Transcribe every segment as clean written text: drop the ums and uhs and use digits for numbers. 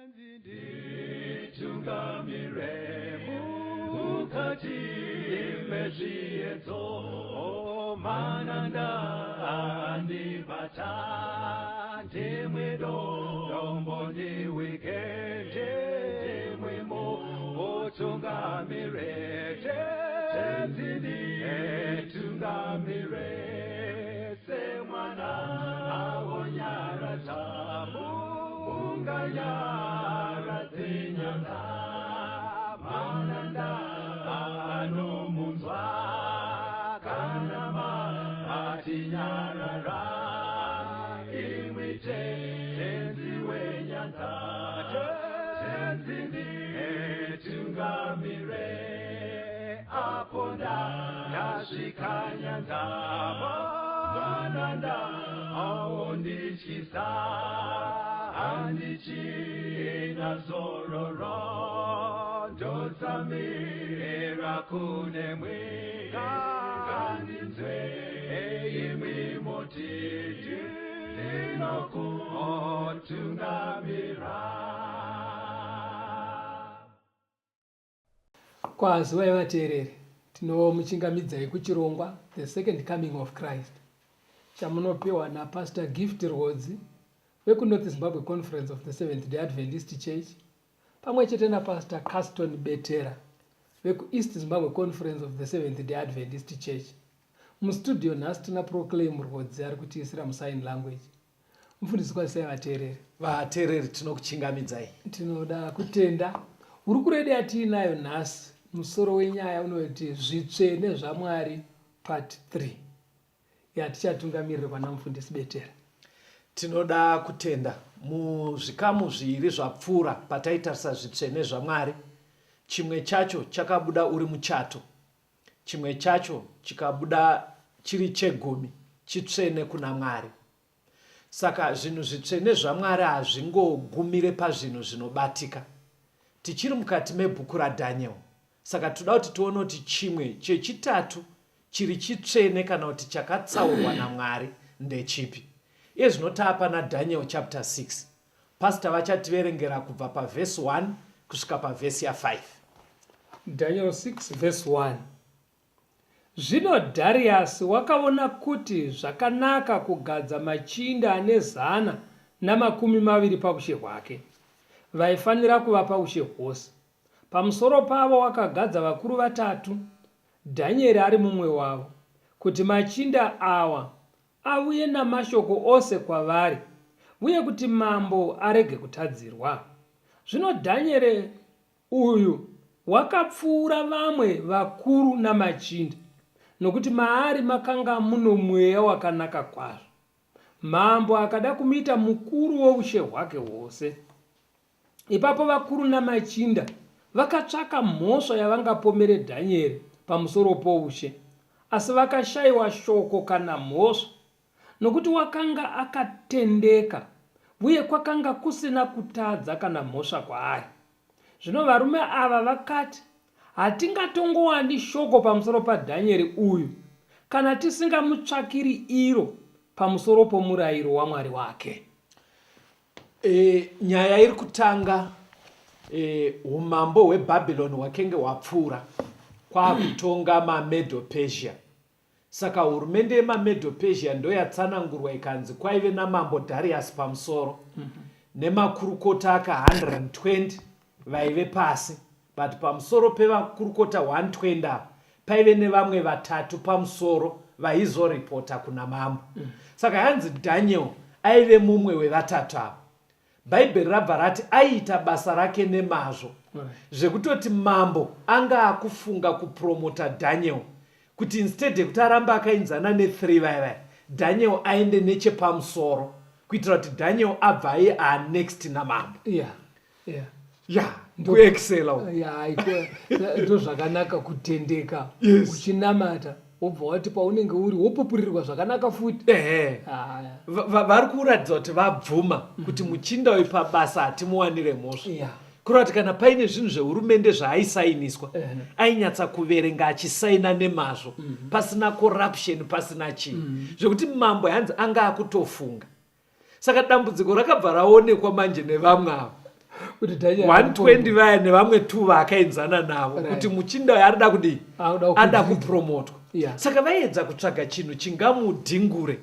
Nditungamire mukati mezviedzo, mananda andibata, ndimwe dombo ndiwike, ndimwe mutungamire, Tenzi nditungamire, semwana awonyaradza munganyaradze nyanga, mananda anomunzwa kana matinyarara, imwi Tenzi wenyanza, Tenzi nditungamire, apo ndasvika nyanza, mananda aondityisa, handichina zororo, ndotsamira kunemwi, ngandinzwe imwi moti ndinokutungamira. Kwazivai vateereri, tinomuchingamidzai kuchirongwa The Second Coming of Christ chamunopiwa naPastor Gift Rwodzi vekuNorth Zimbabwe Conference of the Seventh Day Adventist Church pamwe chete naPastor Caston Betera vekuEast Zimbabwe Conference of the Seventh Day Adventist Church. Mustudio nhasi tina Proclaim Rwodzi ari kutiisira musign language. Mufundisi kwazisai vateereri. Vateereri tinokuchingamidzai. Tinoda kutenda hurukuro yedu yatiinayo nhasi. Musoro wenyaya unoti zvitsvene zvaMwari part 3 yatichatungamirirwa namufundisi Betera. Tinoda kutenda muzvikamu zviiri zvapfuura pataitarisa zvitsvene zvaMwari. Chimwe chacho chakabuda uri muchato, chimwe chacho chikabuda chiri chegumi chitsvene kuna Mwari. Saka zvinhu zvitsvene zvaMwari hazvingogumire pazvinhu zvinobatika. Tichiri mukati mebhuku raDaniel, saka toda kuti tione kuti chimwe chechitatu chiri chitsvene kana kuti chakatsaurwa naMwari ndechipi. Iye zvino taapana Daniel chapter 6. Pastor vachativerengera kubva pavhesi 1 kusvika pavhesi ya5. Daniel 6 verse 1. Zvino Dhariasi wakaona kuti zvakanaka kugadza machinda ane 120 paushe hwake, vaifanira kuva paushe hwose. Pamusoro pavo wakagadza vakuru vatatu, Dhanieri ari mumwe wavo, kuti machinda awa avuye namashoko ose kwavari, vuye kuti mambo arege kutadzirwa. Zvino Dhanieri uyu wakapfuura vamwe vakuru namachinda, nokuti maari makanga muno mweya wakanaka kwazvo. Mambo akada kumuita mukuru woushe hwake hwose. Ipapo vakuru namachinda vakatsvaka mhosva yavangapomere Dhanieri pamusoro poushe, asi vakashayiwa shoko kana mhosva, nokuti wakanga akatendeka, uye kwakanga kusina kutadza kana mhosva kwaari. Zvino varume ava vakati, Hatingatongowani shoko pamusoro paDhanieri uyu kana tisingamutsvakiri iro pamusoro pomurayiro waMwari wake. E, nyaya iri kutanga e, umambo hwebhabhironi hwakenge hwapfuura kwakutonga mamedo persia. Saka hurumende yemaMedo-Persia ndoyatsanangurwa ikanzi kwaive namambo Darius pamusoro mm -hmm. nemakurukota aka 120 vaive pasi, but pamusoro pevakurukota 120 ava paive nevamwe vatatu pamusoro vaizoripota kuna mambo. Saka yanzi Daniel aive mumwe wevatatu ava. Bhaibheri rabva rati aiita basa rake nemazvo zvekutoti mambo anga akufunga kupromota Daniel kuti instead yekuti arambe akainzana ne3 vaya vaya, Daniel aende nechepamusoro kuitira kuti Daniel abva aye anext namambo. Yeah. Ya, kuexcela uku. Yeah, ndozvakanaka kutendeka. Yes. Uchinamata wobva wati paunenge uri wopupurirwa zvakanaka futi. Ehe. Vari kuratidza kuti vabvuma kuti muchinda uyu pabasa hatimuwanire mhosva. Kureva kuti kana paine zvinhu zvehurumende zvaaisainiswa, ainyatsa kuverenga achisaina nemazvo, pasina corruption, pasina chii. Zvekuti mambo hanzi anga akutofunga. Saka dambudziko rakabva raonekwa manje nevamwe ava. Kuti Daniel 120 vaya nevamwe 2 vaakaenzana navo kuti muchinda uyo arida kudii? Akuda Ada kukwiridzwa. kupromotwa. Saka vaiedza kutsvaga chinhu chingamudhingure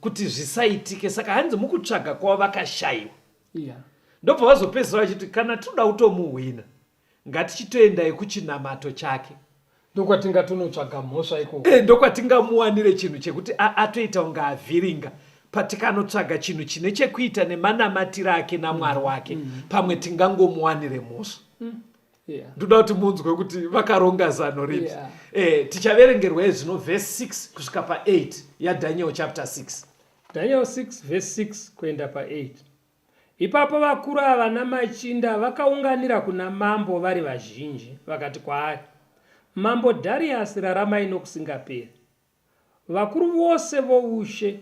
kuti zvisaitike. Saka hanzi mukutsvaga kwavo vakashayiwa. Ndobva vazopedzisira vachiti kana tinoda kutomuhwina ngatichitoendai kuchinamato chake. Ndokwatingatonotsvaga mhosva ikoko. Ndokwatingamuwanire chinhu chekuti atoita kunge avhiringa. Patikanotsvaga chinhu chine chekuita nemanamatiro ake naMwari wake, pamwe tingangomuwanire mhosva. Ndoda kuti munzwe kuti vakaronga zano ripi. Tichaverengerwa zvino verse 6 kusvika pa8 yaDaniel chapter 6. Daniel 6 verse 6 kuenda pa8. Ipapo vakuru ava namachinda vakaunganira kuna mambo vari vazhinji, vakati kwaari, Mambo Dhariasi, raramai nokusingaperi. Vakuru vose voushe,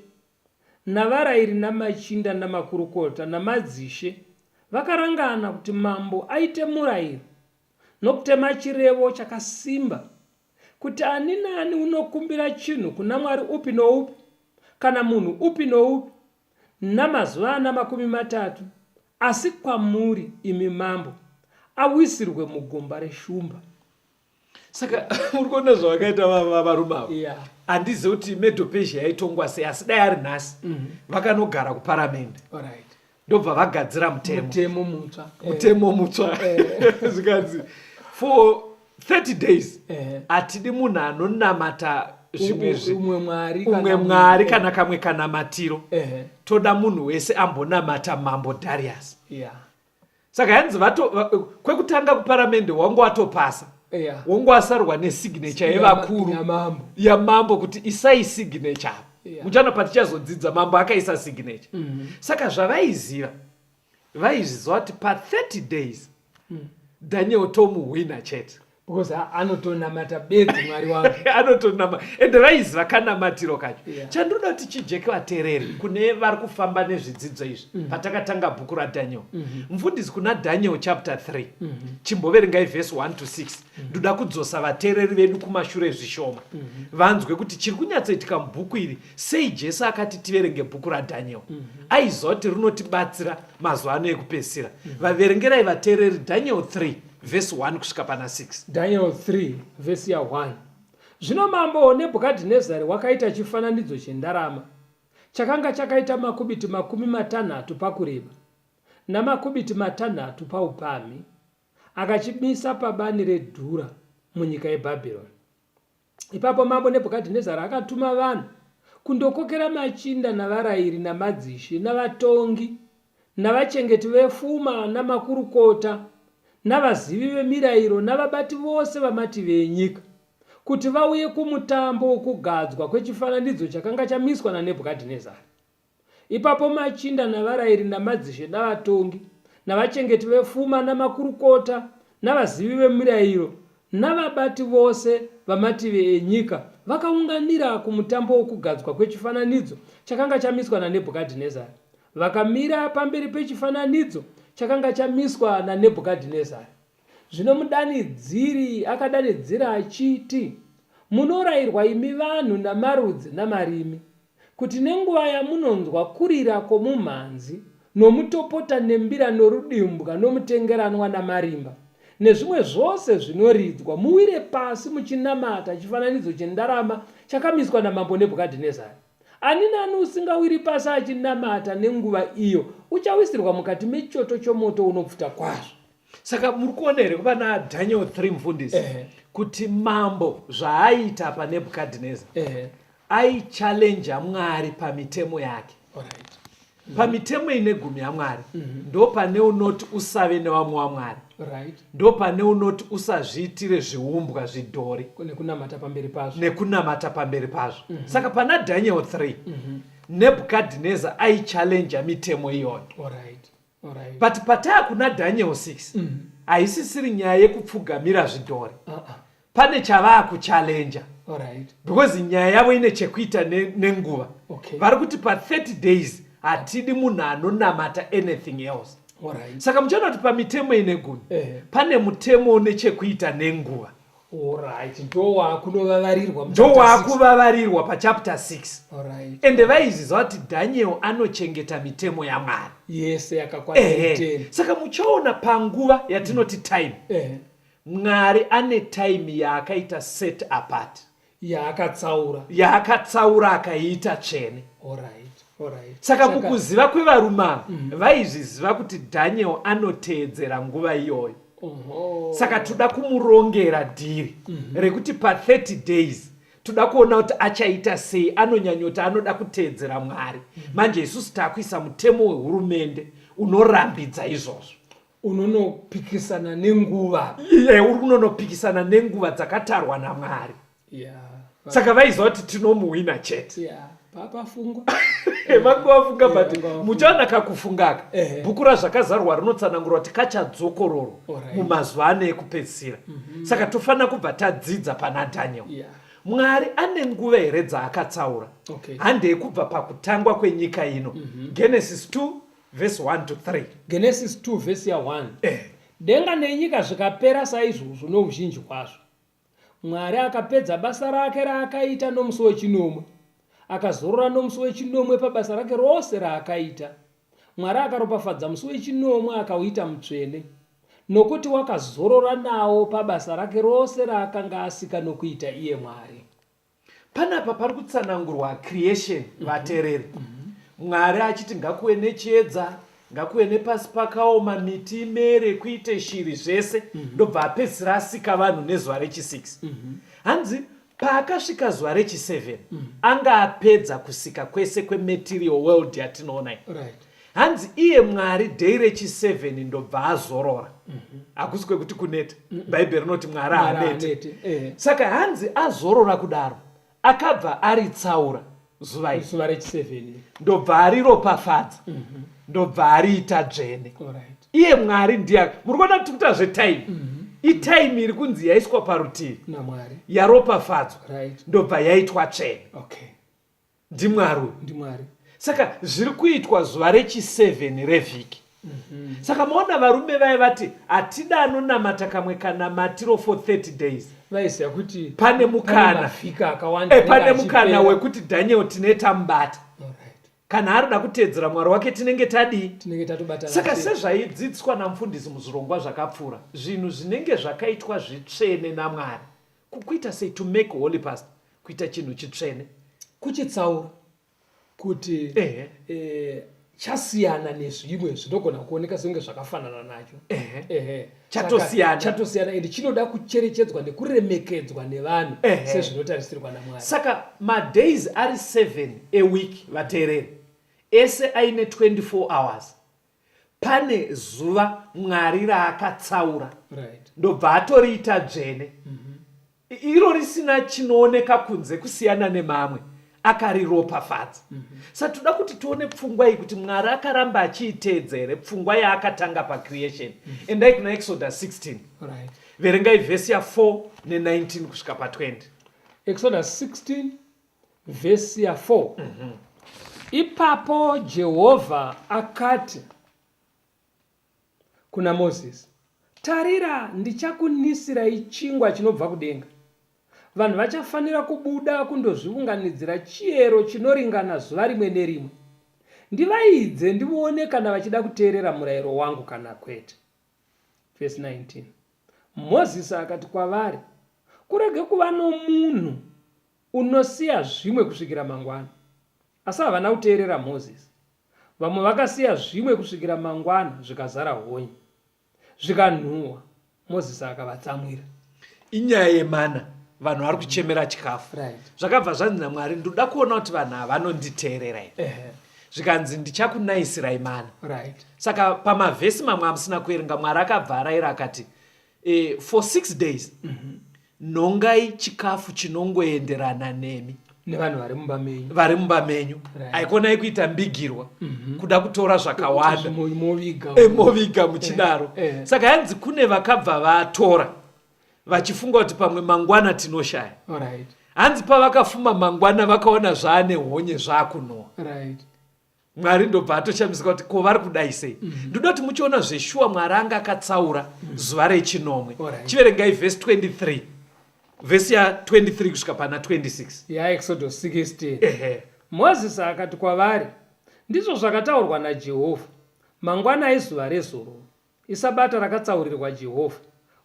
navarayiri namachinda namakurukota namadzishe vakarangana kuti mambo aite murayiro nokutema chirevo chakasimba kuti ani naani unokumbira chinhu kuna mwari upi noupi kana munhu upi noupi namazuva ana 30, asi kwamuri imi mambo, awisirwe mugomba reshumba. Saka uri kuona zvavakaita varume ava. Handizivi kuti Medo Persia yaitongwa sei, asi dai ari nhasi vakanogara kuparamende ndobva vagadzira mutemo. Mutemo mutsva. Mutemo mutsva. Zvikanzi for 30 days hatidi munhu anonamata zvimwe Umwe mwari umwe kana mwari munhu. Kana kamwe kanamatiro. Toda munhu wese ambonamata Mambo Darius. Saka yanzi kwekutanga kuparamende wangu watopasa. Wangu wasarwa nesignature yevakuru. Yamambo. Yamambo kuti isai signature. Muchana patichazodzidza mambo akaisa signature. Saka zvavaiziva, vaizviziva kuti pa 30 days Daniel tomuhwina chete. Because anotonamata bedzi Mwari wake. Anotonama, ende vaiziva kanamatiro kacho. Chandoda kuti chijeke vateereri kune vari kufamba nezvidzidzo izvi, patakatanga bhuku raDaniel. Mufundisi, kuna Daniel chapter 3, chimboverengai verse 1 to 6. Ndoda kudzosa vateereri vedu kumashure zvishoma. Vanzwe kuti chiri kunyatsoitika mubhuku iri, sei Jesu akati tiverenge bhuku raDaniel. Aiziva kuti rinotibatsira mazuva ano ekupedzisira. Vaverengerai vateereri Daniel 3 verse 1 kusvika pana 6. Daniel 3 verse ya 1. Zvino mambo Nebhukadhinezari wakaita chifananidzo chendarama, chakanga chakaita makubiti 60 pakureba, namakubiti 6 paupamhi, akachimisa pabani reDhura munyika yeBhabhironi. Ipapo mambo Nebhukadhinezari akatuma vanhu kundokokera machinda navarayiri namadzishe navatongi navachengeti vefuma namakurukota navazivi vemirayiro navabati vose vamativi enyika, kuti vauye kumutambo wokugadzwa kwechifananidzo chakanga chamiswa naNebhukadhinezari. Ipapo machinda navarayiri namadzishe navatongi navachengeti vefuma namakurukota navazivi vemirayiro navabati vose vamativi enyika vakaunganira kumutambo wokugadzwa kwechifananidzo chakanga chamiswa naNebhukadhinezari. Vakamira pamberi pechifananidzo chakanga chamiswa naNebhukadhinezari. Zvino mudanidziri akadanidzira achiti, Munorayirwa imi vanhu namarudzi namarimi, kuti nenguva yamunonzwa kurira kwomumhanzi, nomutopota nembira norudimbwa nomutengeranwa namarimba, nezvimwe zvose zvinoridzwa, muwire pasi muchinamata chifananidzo chendarama chakamiswa namambo Nebhukadhinezari. Ani naani usingawiri pasi achinamata nenguva iyo uchawisirwa mukati mechoto chomoto unopfuta kwazvo. Saka muri kuona here kuva naDaniel 3, mufundisi, kuti mambo zvaaiita paNebhukadhineza, aichallenja Mwari pamitemo yake. Pamitemo ine gumi yaMwari, ndo pane unoti usave nevamwe waMwari, ndo pane unoti usazviitire zviumbwa, zvidhori. Nekunamata pamberi pazvo. Nekunamata pamberi pazvo. Saka pana Daniel 3, Nebhukadhineza aichallenja mitemo iyoyo. But pataa kuna Daniel 6, haisisiri nyaya yekupfugamira zvidhori. Pane chavaa kuchallenja, because nyaya yavo ine chekuita nenguva. Vari kuti pa30 days hatidi munhu anonamata anything else. Saka muchaona kuti pamitemo ine gumi pane mutemo une chekuita nenguva. Alright, ndowakunovavarirwa. Ndowakuvavarirwa pachapter 6. Ende vaizviziva kuti Daniel anochengeta mitemo yaMwari yese yakakwana. Saka muchaona panguva yatinoti time, Mwari ane time yaakaita set apart, yaakatsaura. Yaakatsaura akaiita tsvene. Saka mukuziva kwevarume ava, vaizviziva kuti Daniel anoteedzera nguva iyoyo. Saka toda kumurongera deal rekuti pa30 days toda kuona kuti achaita sei. Anonyanyoti anoda kuteedzera Mwari. Manje isusu taakuisa mutemo wehurumende unorambidza izvozvo. Unonopikisana nenguva. Iye uri kunonopikisana nenguva dzakatarwa naMwari. Saka vaiziva kuti tinomuhwina chete. Papafungwa. Vanga vafunga, but muchaona kakufungaka. Bhuku raZvakazarwa rinotsanangura kuti kachadzokororwa mumazuva ano ekupedzisira. Saka tofanira kubva tadzidza pana Daniel. Mwari ane nguva here dzaakatsaura? Handei kubva pakutangwa kwenyika ino. Genesis 2 verse 1 to 3. Genesis 2 vhesi ya1. Denga nenyika zvikapera saizvozvo nouzhinji hwazvo. Mwari akapedza basa rake raakaita nomusi wechinomwe. Akazorora nomusi wechinomwe pabasa rake rose raakaita. Mwari akaropafadza musi wechinomwe akauita mutsvene, nokuti wakazorora nawo pabasa rake rose raakanga asika nokuita iye Mwari. Panapa pari kutsanangurwa creation, vateereri. Mwari achiti ngakuve nechiedza, ngakuve nepasi pakaoma, miti imere, kuite shiri, zvese. Ndobva apedzisira asika vanhu nezuva rechi6. Hanzi paakasvika zuva rechi7 anga apedza kusika kwese kwematerial world yatinoona iyi. Hanzi iye Mwari day rechi7 ndobva azorora. Hakusi kwekuti kuneta. Bhaibheri rinoti Mwari Mwari haanete. haanete. Saka hanzi azorora kudaro akabva aritsaura zuva iri. Zuva rechi7. Ndobva ariropafadza, ndobva ariita dzvene. Iye Mwari ndiye. Muri kuona kuti kuita zvetime, itime iri kunzi yaiswa parutivi naMwari, yaropafadzwa, ndobva yaitwa tsvene. NdiMwari uyu. NdiMwari. Saka zviri kuitwa zuva rechi7 revhiki. Saka maona varume vaya vati hatida anonamata kamwe kanamatiro for 30 days. Vaiziva kuti pane mukana. Mavhiki akawanda pane anenge mukana achipera. Wekuti Daniel tine tamubata. Kana arida kuteedzera Mwari wake tinenge tadii? Tinenge tatobatana. Saka sezvaidzidziswa namufundisi muzvirongwa zvakapfuura, zvinhu zvinenge zvakaitwa zvitsvene naMwari, kukuita sei to make holy, pastor? Kuita chinhu chitsvene? Kuchitsaura kuti chasiyana nezvimwe zvinogona kuoneka senge zvakafanana nacho. Chatosiyana. Saka chatosiyana ende chinoda kucherechedzwa nekuremekedzwa nevanhu sezvinotarisirwa naMwari. Saka madays ari 7 eweek, vateereri, ese aine 24 hours. Pane zuva Mwari raakatsaura, ndobva atoriita dzvene, iro risina chinooneka kunze kusiyana nemamwe, akariropafadza. Saka toda kuti tione pfungwa iyi kuti Mwari akaramba achiiteedza here pfungwa yaakatanga pacreation. Endai kuna Exodus 16. Verengai vhesi ya4 ne19 kusvika pa20. Exodus 16 vhesi ya4. Ipapo Jehovha akati kuna Mozisi, "Tarira, ndichakunisirai chingwa chinobva kudenga. Vanhu vachafanira kubuda kundozviunganidzira chiyero chinoringana zuva rimwe nerimwe. Ndivaidze ndione kana vachida kuteerera murayiro wangu kana kwete." Vhesi 19. Mozisi akati kwavari, "Kurege kuva nomunhu unosiya zvimwe kusvikira mangwana." Asi havana kuteerera Mozisi. Vamwe vakasiya zvimwe kusvikira mangwana, zvikazara honye, zvikanhuhwa. Mozisi akavatsamwira. Inyaya yemana. Vanhu vari kuchemera chikafu. Zvakabva zvanzi naMwari, "Ndoda kuona kuti vanhu ava vanonditeerera here." Zvikanzi, "Ndichakunayisirai mana." Saka pamavhesi mamwe amusina kuverenga, Mwari akabva arayira akati, for 6 days nhongai chikafu chinongoenderana nemi nevanhu vari mumba menyu. Vari mumba menyu. Haikonai kuita mbigirwa, kuda kutora zvakawanda. Moviga. Moviga muchidaro. Saka yanzi kune vakabva vatora vachifunga kuti pamwe mangwana tinoshaya. Hanzi pavakafuma mangwana vakaona zvaane honye, zvaakunhuhwa. Mwari ndobva atoshamisika kuti ko vari kudai sei. Ndoda kuti muchiona zveshuwa Mwari anga akatsaura zuva rechinomwe. Chiverengai vhesi 23. Vhesi ya23 kusvika pana 26 yaExodus 16. Ehe. Mozisi akati kwavari, Ndizvo zvakataurwa naJehovha, Mangwana izuva rezororo, isabata rakatsaurirwa Jehovha.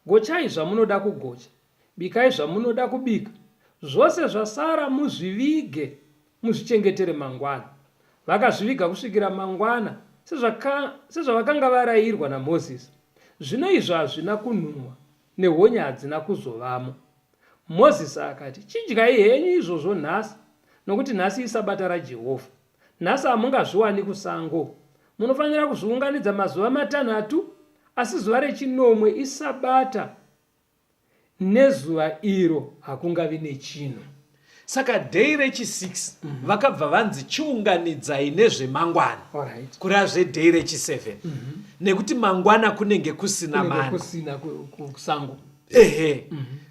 Gochai zvamunoda kugocha, bikai zvamunoda kubika, zvose zvasara muzvivige muzvichengetere mangwana. Vakazviviga kusvikira mangwana, sezvavakanga varayirwa naMozisi. Zvino izvo hazvina kunhuhwa, nehonye hadzina kuzovamo. Mozisi akati, Chidyai henyu izvozvo nhasi, nokuti nhasi isabata raJehovha. Nhasi hamungazviwani kusango. Munofanira kuzviunganidza mazuva matanhatu, asi zuva rechinomwe isabata, nezuva iro hakungavi nechinhu. Saka day rechi6 vakabva vanzi chiunganidzai nezvemangwana. Alright. Kureva zveday rechi7 nekuti mangwana kunenge kusina Kunenge mana. kusina kusango. Ehe,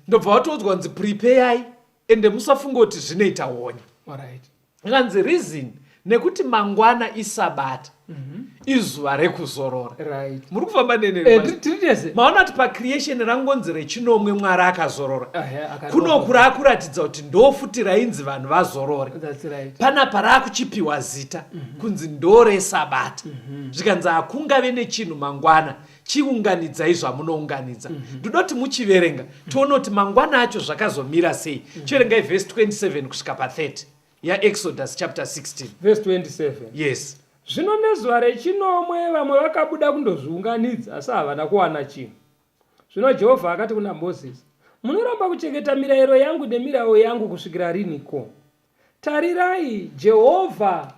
ndobva watoudzwa kunzi prepeyai, ende musafunga kuti zvinoita honye. Alright. Zvikanzi reason nekuti mangwana isabata, izuva rekuzorora. Right. Muri kufamba nene? Tiri tese. Maona kuti pacreation rangonzi rechinomwe Mwari akazorora. Ehe, akarova. Kuno kuraakuratidza kuti ndo futi rainzi vanhu vazorore. That's right. Panapa raakuchipiwa zita kunzi ndo resabata. Zvikanzi hakungave nechinhu mangwana, chiunganidzai zvamunounganidza. Ndoda kuti muchiverenga tione kuti mangwana acho zvakazomira sei. Chiverengai vhesi 27 kusvika pa30 yaExodus chapter 16. Verse 27. Yes. Zvino nezuva rechinomwe vamwe vakabuda kundozviunganidza, asi havana kuwana chinhu. Zvino Jehovha akati kuna Mozisi, Munoramba kuchengeta mirayiro yangu nemirau yangu kusvikira riniko? Tarirai, Jehovha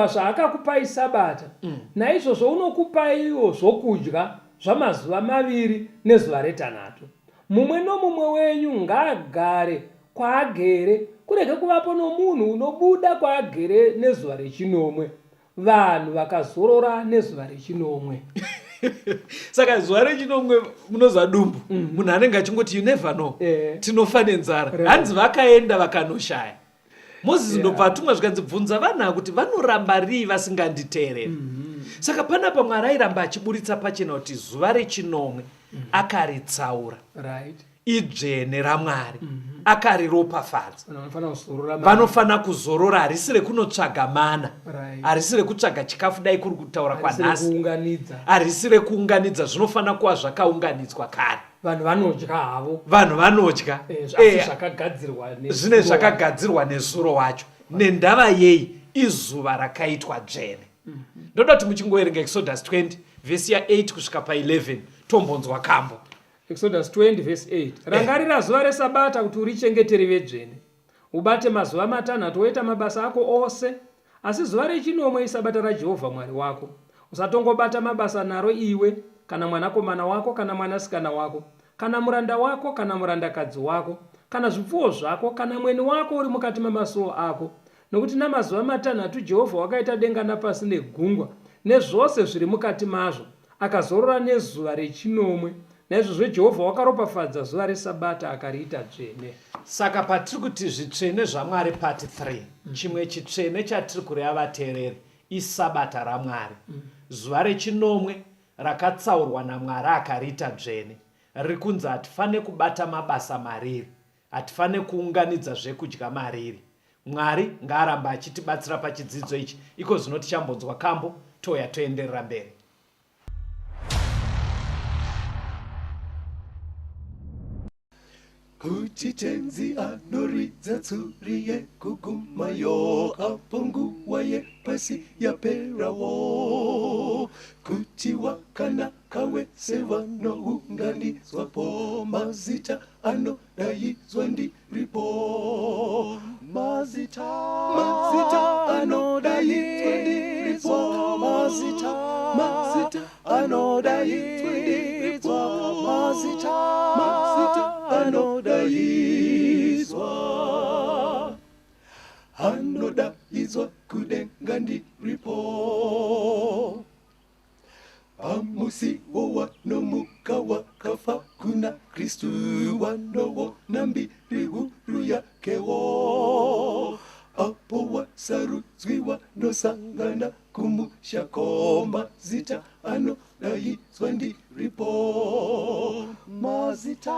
zvaakakupai sabata, naizvozvo unokupaiwo zvokudya zvamazuva maviri nezuva retanhatu. Mumwe nomumwe wenyu ngaagare kwaagere, kurege kuvapo nomunhu unobuda kwaagere nezuva rechinomwe. Vanhu vakazorora nezuva rechinomwe. Saka zuva rechinomwe munoziva dumbu, munhu anenge achingoti you never know, tinofa nenzara. Hanzi vakaenda vakanoshaya. Mozisi ndobva atumwa zvikanzi bvunza vanhu ava kuti vanoramba rii vasinganditeereri. Saka panapa Mwari airamba achiburitsa pachena kuti zuva rechinomwe akaritsaura. Idzvene raMwari, akariropafadza. Vanofanira kuzorora. Vanofanira kuzorora, harisi rekunotsvaga mana, harisi rekutsvaga chikafu, dai kuri kutaura Harisi kwanhasi. Rekuunganidza. Harisi rekuunganidza, zvinofanira kuva zvakaunganidzwa kare. Vanhu vanodya havo. Vanhu vanodya. Asi zvakagadzirwa Zvine nezuro. Zvakagadzirwa nezuro wacho. Nendava yei? Izuva rakaitwa dzvene. Ndoda kuti muchingoverenga Exodus 20 vhesi ya8 kusvika pa11, tombonzwa kambo. Exodus 20 verse 8. Rangarira zuva resabata kuti urichengete rive dzvene. Ubate mazuva matanhatu woita mabasa ako ose, asi zuva rechinomwe isabata raJehovha Mwari wako. Usatongobata mabasa naro iwe, kana mwanakomana wako, kana mwanasikana wako, kana muranda wako, kana murandakadzi wako, kana zvipfuwo zvako, kana mweni wako uri mukati mamasuo ako. Nokuti namazuva matanhatu Jehovha wakaita denga napasi negungwa, nezvose zviri mukati mazvo, akazorora nezuva rechinomwe. Naizvozvo Jehovha wakaropafadza zuva resabata akariita dzvene. Saka patiri kuti zvitsvene zvaMwari part 3, chimwe chitsvene chatiri kureva vateereri isabata raMwari. Zuva rechinomwe rakatsaurwa naMwari akariita dzvene. Riri kunzi hatifane kubata mabasa mariri. Hatifane kuunganidza zvekudya mariri. Mwari ngaaramba achitibatsira pachidzidzo ichi. Iko zvino tichambonzwa kambo touya toenderera mberi. Kuti tenzi anoridza tsuri yekugumayo, apo nguva yepasi yaperawo, kuti wakanaka wese vanounganidzwapo, mazita anodaidzwa ndiripo, mazita, mazita anodaidzwa ndiripo, mazita, mazita anodaidzwa ndiripo, mazita, mazita anodaidzwa, anodaidzwa kudenga ndiripo. Pamusiwo wanomuka wakafa kuna Kristu, wanoona mbiri huru yakewo. Apo wasarudzwiwa nosangana kumusha ko mazita anodaidzwa ndiripo. Mazita,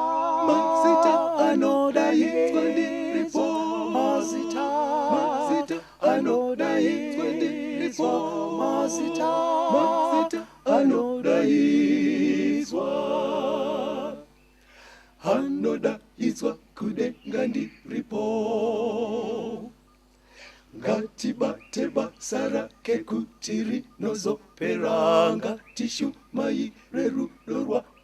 Mazita anodaidzwa ndiripo. Mazita, Mazita anodaidzwa ndiripo. Mazita, Mazita anodaidzwa. Anodaidzwa kudenga ndiripo. Ngatibate basa rake kuti rinozopera. Ngatishumai rerudo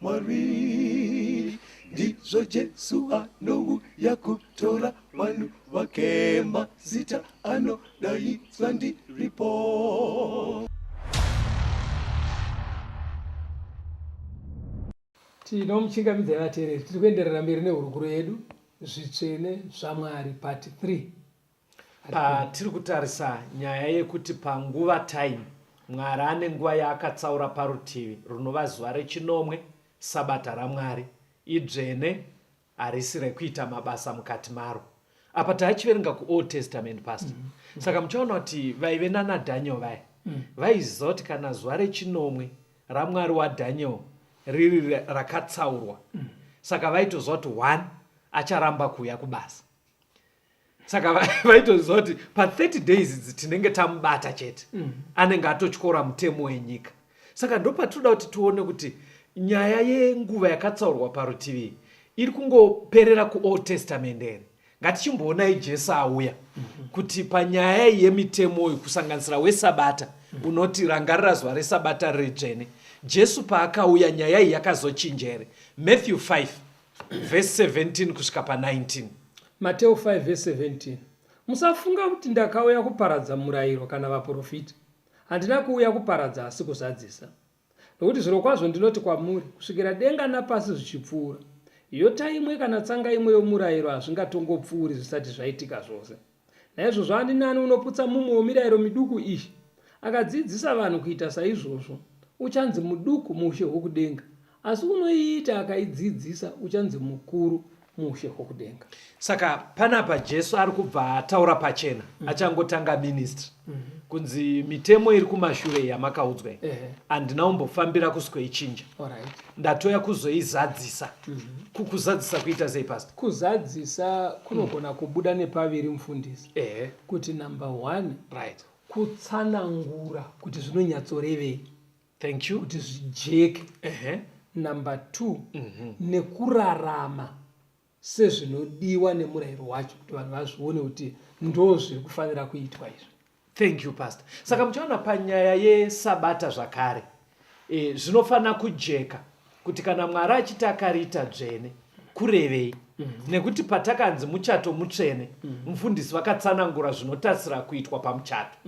rwaMwari. Ndizvo Jesu anouya kutora vanhu vake. Mazita anodaidzwa ndiripo. Tinomuchingamidzai vateereri, tiri kuenderera mberi nehurukuro yedu Zvitsvene zvaMwari part 3. Patiri kutarisa nyaya yekuti panguva time Mwari ane nguva yaakatsaura parutivi runova zuva rechinomwe, Sabata raMwari, idzvene harisi rekuita mabasa mukati maro. Apa taachiverenga kuOld Testament pastor. Saka muchaona kuti vaive nana Daniel vaya vaiziva kuti kana zuva rechinomwe raMwari waDaniel riri rakatsaurwa saka vaitoziva kuti one acharamba kuuya kubasa. Saka vaitoziva kuti pa30 days idzi tinenge tamubata chete. Anenge atotyora mutemo wenyika. Saka ndopatinoda kuti tione kuti nyaya yenguva yakatsaurwa parutivi iri kungoperera kuOld Testament here. Ngatichimboonai Jesu auya kuti panyaya yemitemo iyi kusanganisira wesabata unoti rangarira zuva resabata riri dzvene. Jesu paakauya nyaya iyi yakazochinja here? Matthew 5 verse 17 kusvika pa19. Mateo 5 verse 17. Musafunga kuti ndakauya kuparadza murayiro kana vaprofita. Handina kuuya kuparadza asi kuzadzisa. Nokuti zvirokwazvo ndinoti kwamuri, kusvikira denga napasi zvichipfuura, yota imwe kana tsanga imwe yomurayiro hazvingatongopfuuri zvisati zvaitika zvose. Naizvozvo ani naani unoputsa mumwe wemirayiro miduku iyi, akadzidzisa vanhu kuita saizvozvo, uchanzi muduku muushe hwokudenga, asi unoiita akaidzidzisa uchanzi mukuru muushe hwokudenga. Saka panapa Jesu ari kubva ataura pachena achangotanga ministry kunzi mitemo iri kumashure yamakaudzwa iyi handina kumbofambira kusikoichinja. Ndatoya kuzoizadzisa. Kuzadzisa kuita sei pastor? Kuzadzisa kunogona kubuda nepaviri mufundisi. Kuti number 1, kutsanangura kuti zvinonyatsorevei. Thank you. Kuti zvijeke. Number 2, nekurarama sezvinodiwa nemurayiro wacho kuti vanhu vazvione kuti ndo zviri kufanira kuitwa izvi. Thank you pastor. Saka muchaona panyaya yesabata zvakare zvinofanira kujeka kuti kana Mwari achiti akariita dzvene kurevei? Nekuti patakanzi muchato mutsvene, mufundisi vakatsanangura zvinotarisira kuitwa pamuchato.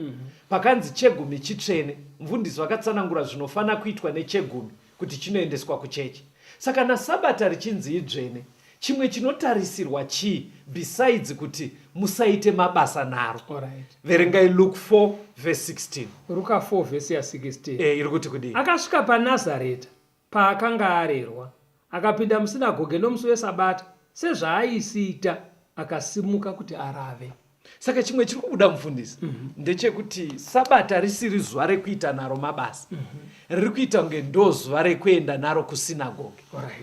Pakanzi chegumi chitsvene, mufundisi vakatsanangura zvinofanira kuitwa nechegumi kuti chinoendeswa kuchechi. Saka nasabata richinzi idzvene, chimwe chinotarisirwa chii besides kuti musaite mabasa naro? Verengai Luke 4 verse 16. Ruka 4 verse ya 16. Iri kuti kudii? Akasvika paNazareta, paakanga arerwa, akapinda musinagoge nomusi weSabata, sezvaaisiita, akasimuka kuti arave. Saka chimwe chiri kubuda mufundisi ndechekuti Sabata risiri zuva rekuita naro mabasa, riri kuita kunge ndo zuva rekuenda naro kusinagoge.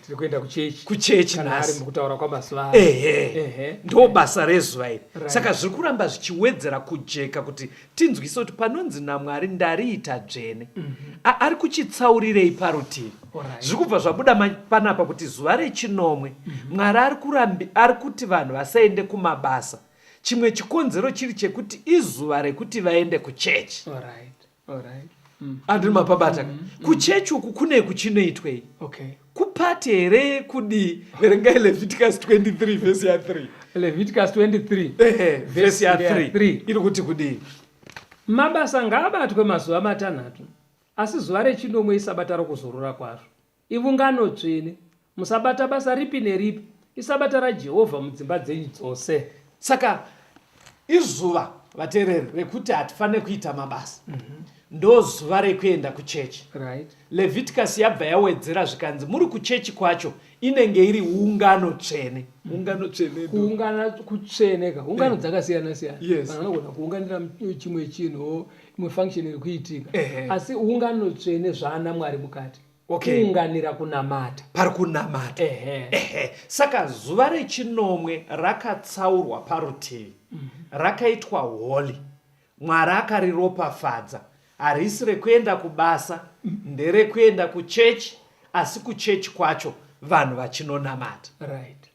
Rekuenda kuchechi. Kuchechi Kana nhasi. ari mukutaura kwamazuva ano. Ndo basa rezuva iri. Saka zviri kuramba zvichiwedzera kujeka kuti tinzwise kuti panonzi naMwari ndariita dzvene. Ari kuchitsaurirei parutivi? Zviri kubva zvabuda panapa kuti zuva rechinomwe Mwari ari kuti vanhu vasaende kumabasa. Chimwe chikonzero chiri chekuti izuva rekuti vaende kuchechi. Andiri mapabata. Kuchechi uku kune kuchinoitwei? Kupati here kudii? Verengai Leviticus 23 verse ya 3. Leviticus 23 verse ya 3 iri kuti kudii? Mabasa ngaabatwe mazuva matanhatu, asi zuva rechinomwe isabata rokuzorora kwazvo. Ivungano tsvene, musabata basa ripi neripi, isabata raJehovha mudzimba dzenyu dzose. Saka izuva vateereri rekuti hatifanire kuita mabasa. Ndo zuva rekuenda kuchechi. Leviticus yabva yawedzera zvikanzi muri kuchechi kwacho Inenge iri ungano tsvene. Ungano tsvene. Kuungana kutsvene ka. Ungano dzakasiyana siyana. Vanhu vanogona kuunganira chimwe chinhu, imwe function iri kuitika. Asi ungano tsvene zvaana Mwari mukati. Okay. Kuunganira kunamata. Pari kunamata. Ehe. Ehe. Saka zuva rechinomwe rakatsaurwa parutivi. Rakaitwa holy. Mwari akariropafadza. Harisi rekuenda kubasa, nderekuenda kuchechi, asi kuchechi kwacho vanhu vachinonamata. Right.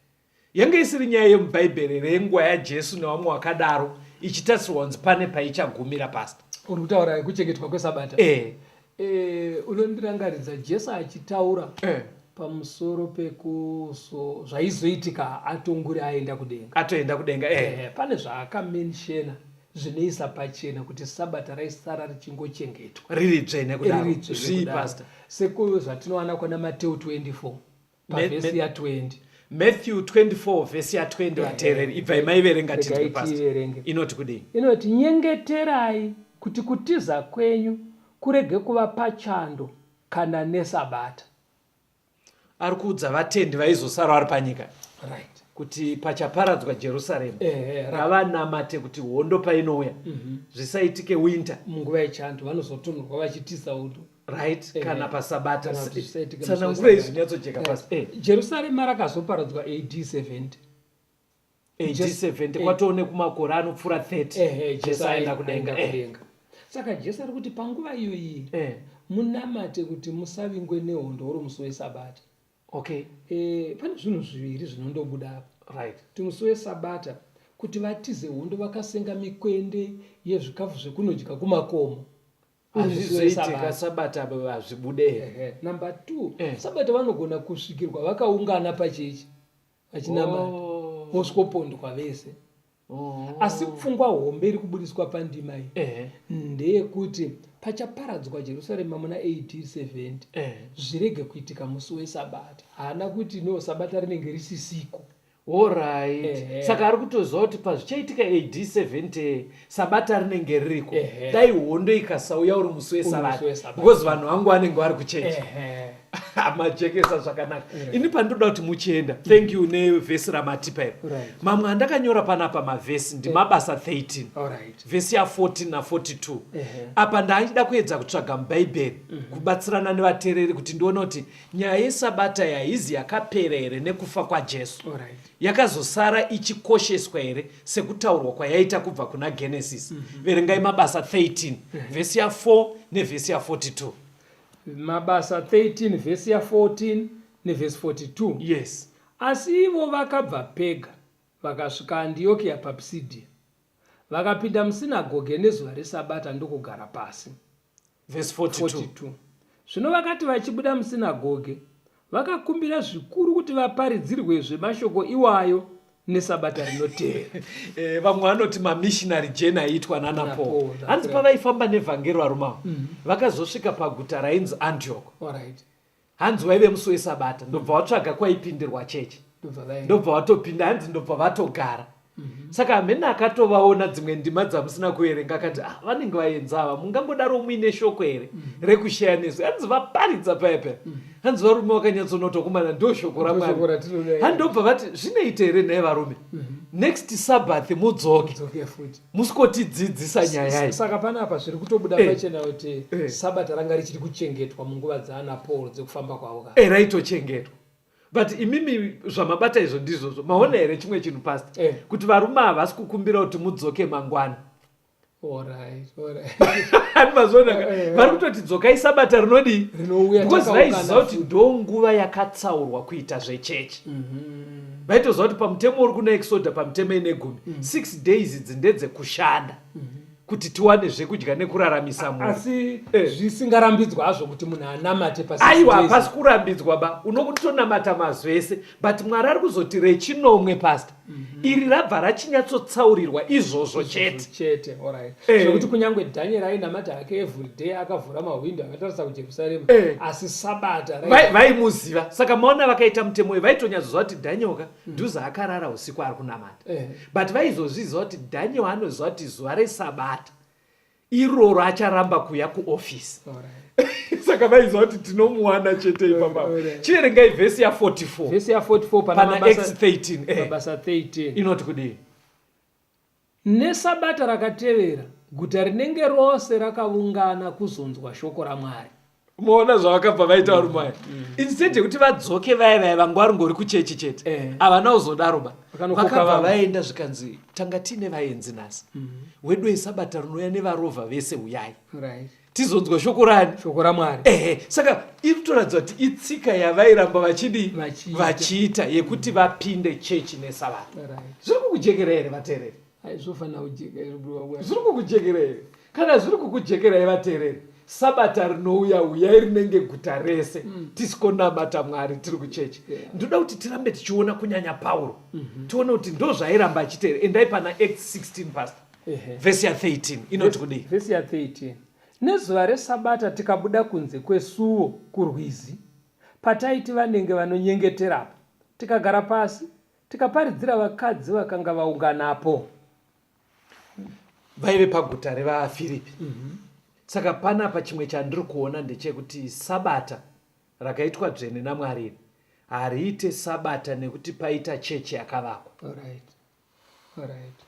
Yange isiri nyaya yemubhaibheri here yenguva yaJesu nevamwe vakadaro ichitarisirwa kunzi pane paichagumira pastor? Uri kutaura yekuchengetwa kwesabata? Eh. Eh, unondirangaridza Jesu achitaura eh. pamusoro pekuso zvaizoitika atonguri aenda kudenga. Atoenda kudenga eh. Eh, pane zvaakamenshena zvinoisa pachena kuti sabata raisara richingochengetwa riri dzvene kudaro. Riri dzvene Zvii kudaro. pastor? Sezvatinowana kwana Mateo 24 pavhesi ya 20. Matthew 24 vhesi ya 20 vateereri ibvai maiverenga tinzwe Regai pastor. tiiverenge. Inoti kudii? Inoti nyengeterai kuti kutiza kwenyu kurege kuva pachando kana nesabata. Ari kuudza vatendi vaizosara vari panyika. Right. Kuti pachaparadzwa Jerusarema. Ehe, Ngavanamate kuti hondo painouya. Zvisaitike winter. Munguva yechando vanozotonhorwa vachitiza hondo. Right, kana pasabata. Kana kuti zvisaitike musi Tsanangura izvi weSabata. zvinyatsojeka pasi. Jerusarema rakazoparadzwa AD 70. AD 70 eh. kwatoone kumakore anopfuura 30. Ehe, Jesu aenda kudenga. aenda kudenga. Saka Jesu ari kuti panguva iyoyi munamate kuti musavingwe nehondo uri musi weSabata. Okay. Pane zvinhu zviviri zvinondobuda apa. Right. Kuti musi weSabata kuti vatize hondo vakasenga mikwende yezvikafu zvekunodya kumakomo. Hazvizoitika Sabata hazvibude here? Ehe. Number 2, Eh. Sabata vanogona kusvikirwa vakaungana pachechi vachinamata. Oh. Vosvopondwa vese. Oh. Asi pfungwa hombe iri kubudiswa pandima iyi Eh. ndeyekuti pachaparadzwa Jerusarema muna AD 70 Eh. zvirege kuitika musi weSabata. Haana kuti no Sabata rinenge risisiko. Alright. Ehe. Saka ari kutoziva kuti pazvichaitika AD 70 Sabata rinenge ririko. Ehe. Dai hondo ikasauya uri musi weSabata. Uri musi weSabata. Because vanhu vangu vanenge vari kuchechi. Ehe. Majekesa zvakanaka. Ini pandinoda kuti muchienda. Thank you nevhesi ramatipa iri. Right. Mamwe andakanyora panapa mavhesi ndimabasa 13. Alright. Vhesi ya 14 na 42. Ehe. Apa ndaida kuedza kutsvaga muBhaibheri kubatsirana nevateereri kuti ndione kuti nyaya yeSabata yaizi yakapera here nekufa kwaJesu. Alright. Yakazosara ichikosheswa here sekutaurwa kwayaita kubva kuna Genesis. Verengai Mabasa 13 vhesi ya 4 nevhesi ya 42. Mabasa 13 vhesi ya 14 nevhesi 42. Yes. Asi ivo vakabva Pega vakasvika Antiokia paPisidia. Vakapinda musinagoge nezuva reSabata ndokugara pasi. Vhesi 42. 42. Zvino vakati vachibuda musinagoge, vakakumbira zvikuru kuti vaparidzirwezve mashoko iwayo neSabata rinotevera. Vamwe vanoti mamissionary journey aiitwa nana Nana Paul. Paul, that's Hanzi right. pavaifamba nevhangeri varume ava, vakazosvika paguta rainzi Antioch. All right. Hanzi waive musi weSabata, ndobva vatsvaga kwaipindirwa chechi. Ndobva vaenda. Ndobva vatopinda, hanzi ndobva vatogara. Saka hamene akatovaona dzimwe ndima dzamusina kuverenga akati, vanenge vaenzi ava, mungangodaro muine shoko here rekushaya nesu? Hanzi vaparidza paya paya. Hanzi varume vakanyatsonota kumana ndo shoko raMwari. Ndo shoko ratinoda. Hanzi ndobva vati, zvinoita here nhai varume? Next Sabbath mudzoke. Mudzoke futi. Musikotidzidzisa nyaya iyi. Saka panapa zviri kutobuda pachena kuti Sabata ranga richiri kuchengetwa munguva dzaana Paul dzekufamba kwavo ka. Raitochengetwa. But imimi zvamabata izvo ndizvozvo. Maona here chimwe chinhu pastor? Kuti varume havasi kukumbira kuti mudzoke mangwana. All right, all right. Ani mazoona ka? Vari kutoti dzokai Sabata rinodii? Rinouya Because takaungana vaiziva kuti futi. ndo nguva yakatsaurwa kuita zvechechi. Vaitoziva kuti pamutemo uri kuna Exodus pamutemo ine gumi. 6 days idzi ndedzekushanda. Kuti tiwane zvekudya nekuraramisa munhu. Asi zvisingarambidzwa hazvo kuti munhu anamate pasi. Aiwa, hapasi kurambidzwa ba. Unokutonamata mazuva ese. But Mwari ari kuzoti rechinomwe pastor. Iri rabva rachinyatsotsaurirwa izvozvo chete. Chete, all right. Zvekuti kunyangwe Daniel ainamata hake every day akavhura mahwindo akatarisa kuJerusarema. Asi Sabata Vaimuziva. Saka maona vakaita mutemo uyu vaitonyatsoziva kuti Daniel ka nduza akarara usiku ari kunamata. But vaizozviziva kuti Daniel anoziva kuti zuva reSabata Iroro acharamba kuya kuofisi. Saka vaiziva kuti tinomuwana chete ipapa. Chiverengai vhesi ya44. Vhesi ya44 pana Acts 13. Mabasa 13. Inoti kudii? Nesabata rakatevera, guta rinenge rose rakavungana kuzonzwa shoko raMwari. Moona zvavakabva vaita varume aya. Instead yekuti vadzoke vaya vaya vanga varingori kuchechi chete, havana kuzodaro ba. Vakanokoka Vakabva vamwe. vaenda zvikanzi tanga tiine vaenzi nhasi. Wedu wesabata rinouya nevarovha vese huyai. Tizonzwa shoko rani? Shoko raMwari. Ehe, saka iri kutoratidza kuti itsika yavairamba vachidii? Vachiita. Vachiita yekuti vapinde chechi nesabata. Zviri kukujekera here vateereri? Zvofanira kujeka izvo, bro wangu. Zviri kukujekera here? Kana zviri kukujekerai vateereri, sabata rinouya uyai rinenge guta rese tisikonamata Mwari tiri kuchechi. Ndoda kuti tirambe tichiona kunyanya Pauro. Tione kuti ndozvairamba achiteera. Endai pana Acts 16 pastor. Vhesi ya 13 inoti kudii? Vhesi ya 13. Nezuva resabata tikabuda kunze kwesuo kurwizi, pataiti vanenge vanonyengeterapo, tikagara pasi, tikaparidzira vakadzi vakanga vaunganapo. Vaive paguta revaFiripi. Saka panapa chimwe chandiri kuona ndechekuti sabata rakaitwa dzvene naMwari iri hariite sabata nekuti paita chechi yakavakwa.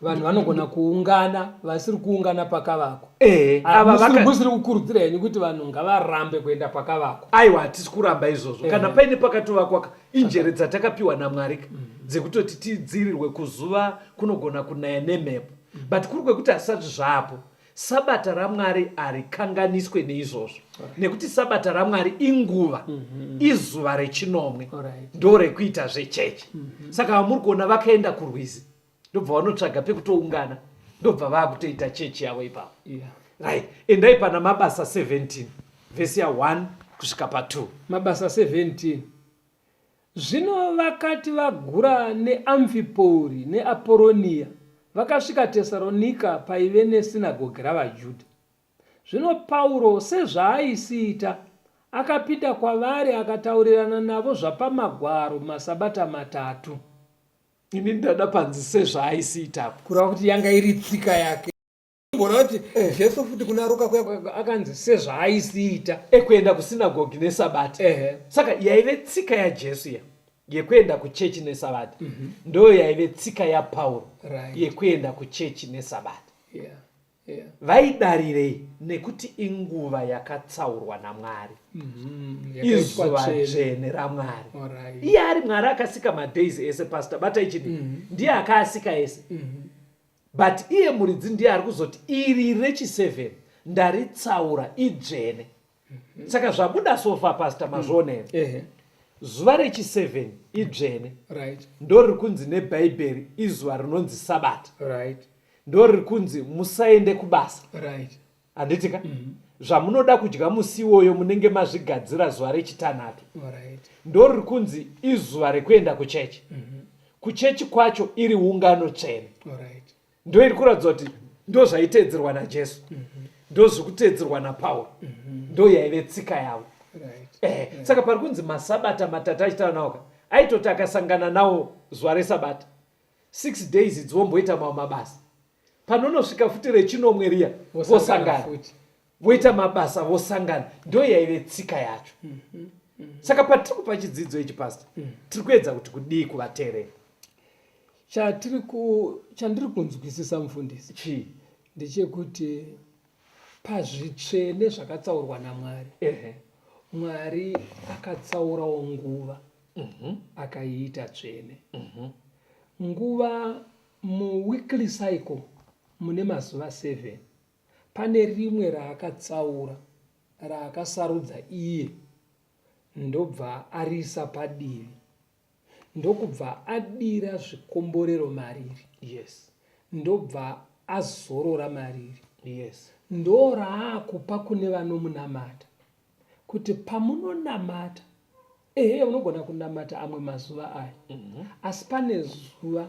Vanhu vanogona kuungana vasiri kuungana pakavakwa. Ava Musiri kukurudzira henyu kuti vanhu ngavarambe kuenda pakavakwa? Aiwa, hatisi kuramba izvozvo. Kana paine pakatovakwa, injere dzatakapiwa naMwari ka, dzekutoti tidziirirwe kuzuva, kunogona kunaya nemhepo. But kuri kwekuti hasati zvapo, sabata raMwari harikanganiswe neizvozvo. Nekuti sabata raMwari inguva, izuva rechinomwe, ndo rekuita zvechechi. Saka vamuri kuona vakaenda kurwizi, ndobva vanotsvaga pekutoungana, ndobva vakutoita chechi yavo ipapo. Right, endai pana Mabasa 17 vhesi ya 1 kusvika pa 2. Mabasa 17. Zvino vakati vagura neAmfipori neAporonia, vakasvika Tesaronika paive nesinagoge ravaJudha. Zvino Pauro sezvaaisiita, akapinda kwavari akataurirana navo zvapamagwaro masabata matatu. Ini ndada panzi sezvaaisiitapo. Kureva kuti yanga iri tsika yake. Mbona kuti Jesu futi kuna Ruka kuya akanzi sezvaaisiita. Ekuenda kusinagogi nesabata. Saka yaive tsika yaJesu iya yekuenda kuchechi nesabata. Ndo yaive tsika yaPauro yekuenda kuchechi nesabata. Vaidarirei? Nekuti inguva yakatsaurwa naMwari. Izuva dzvene raMwari. Iye ari Mwari akasika madays ese, pastor, batai chini. Ndiye akaasika ese. But iye muridzi ndiye ari kuzoti iri rechi7 ndaritsaura idzvene. Saka zvabuda sofa, pastor, mazviona here? Zuva rechi7 idzvene. Ndo riri kunzi neBhaibheri izuva rinonzi sabata. Ndo riri kunzi musaende kubasa. Handiti ka? Zvamunoda kudya musi iwoyo munenge mazvigadzira zuva rechitanhatu. Ndo riri kunzi izuva rekuenda kuchechi. Kuchechi kwacho iri ungano tsvene. Ndo iri kuratidza kuti ndo zvaiteedzerwa naJesu. Ndo zviri kuteedzerwa naPauro. Ndo yaive tsika yavo. Saka pari kunzi masabata matatu achitaura nawo ka, aitoti akasangana nawo zuva resabata 6 days idzi vomboita mamwe mabasa. Panonosvika futi rechinomwe riya vosangana voita mabasa vosangana. Ndo yaive tsika yacho. Saka patiri kupa chidzidzo ichi, pastor, tiri kuedza kuti kudii kuvateereri? Chandiri kunzwisisa, mufundisi, Chii? ndechekuti pazvitsvene zvakatsaurwa naMwari, Mwari akatsaurawo nguva, akaiita tsvene. Nguva muweekly cycle mune mazuva 7, pane rimwe raakatsaura, raakasarudza iye, ndobva ariisa padivi, ndokubva adira zvikomborero mariri. Ndobva azorora mariri. Ndo raakupa kune vanomunamata kuti pamunonamata, ehe, unogona kunamata amwe mazuva aya, asi pane zuva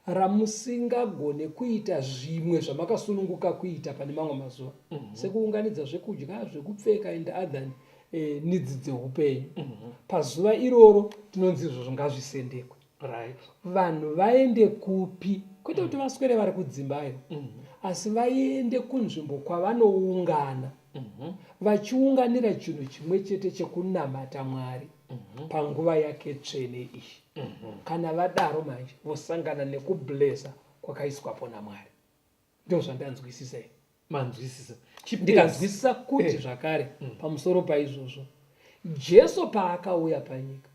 ramusingagone kuita zvimwe zvamakasununguka kuita pane mamwe mazuva, sekuunganidza zvekudya, zvekupfeka and other needs dzeupenyu. Pazuva iroro tinonzi izvozvo ngazvisendekwe. Vanhu vaende kupi? Kwete kuti vaswere vari kudzimbayo, Asi vaende kunzvimbo kwavanoungana vachiunganira chinhu chimwe chete chekunamata Mwari panguva yake tsvene iyi. Kana vadaro manje vosangana nekublesa kwakaiswapo naMwari. Ndozvandanzwisisa ini. Manzwisisa. Ndikanzwisisa kuti zvakare pamusoro paizvozvo Jesu paakauya panyika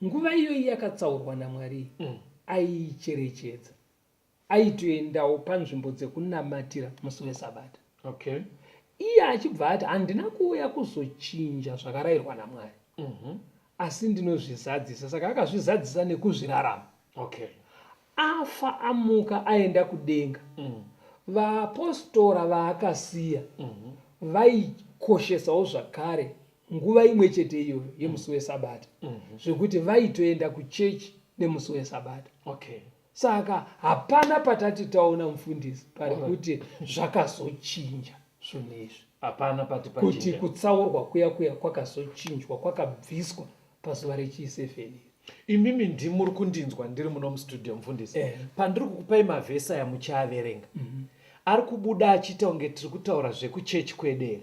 nguva iyoyi yakatsaurwa naMwari aiicherechedza. Aitoendawo panzvimbo dzekunamatira musi weSabata. Okay. Iye achibva ati handina kuuya kuzochinja zvakarayirwa naMwari asi ndinozvizadzisa. Saka akazvizadzisa nekuzvirarama. Okay. Afa amuka aenda kudenga. Vaapostora vaakasiya vaikoshesawo zvakare nguva imwe chete iyoyo yemusi weSabata. Zvekuti vaitoenda kuchechi nemusi weSabata. Okay. Saka hapana patati taona mufundisi pari kuti zvakazochinja zvinhu izvi. Hapana pati Kuti pachinja. kutsaurwa kuya kuya kwakazochinjwa, kwakabviswa pazuva rechi7 iri. Imimi ndimuri kundinzwa ndiri muno mustudio mufundisi. Pandiri kukupai mavhesi aya muchiaverenga. Ari kubuda achiita kunge tiri kutaura zvekuchechi kwedu here?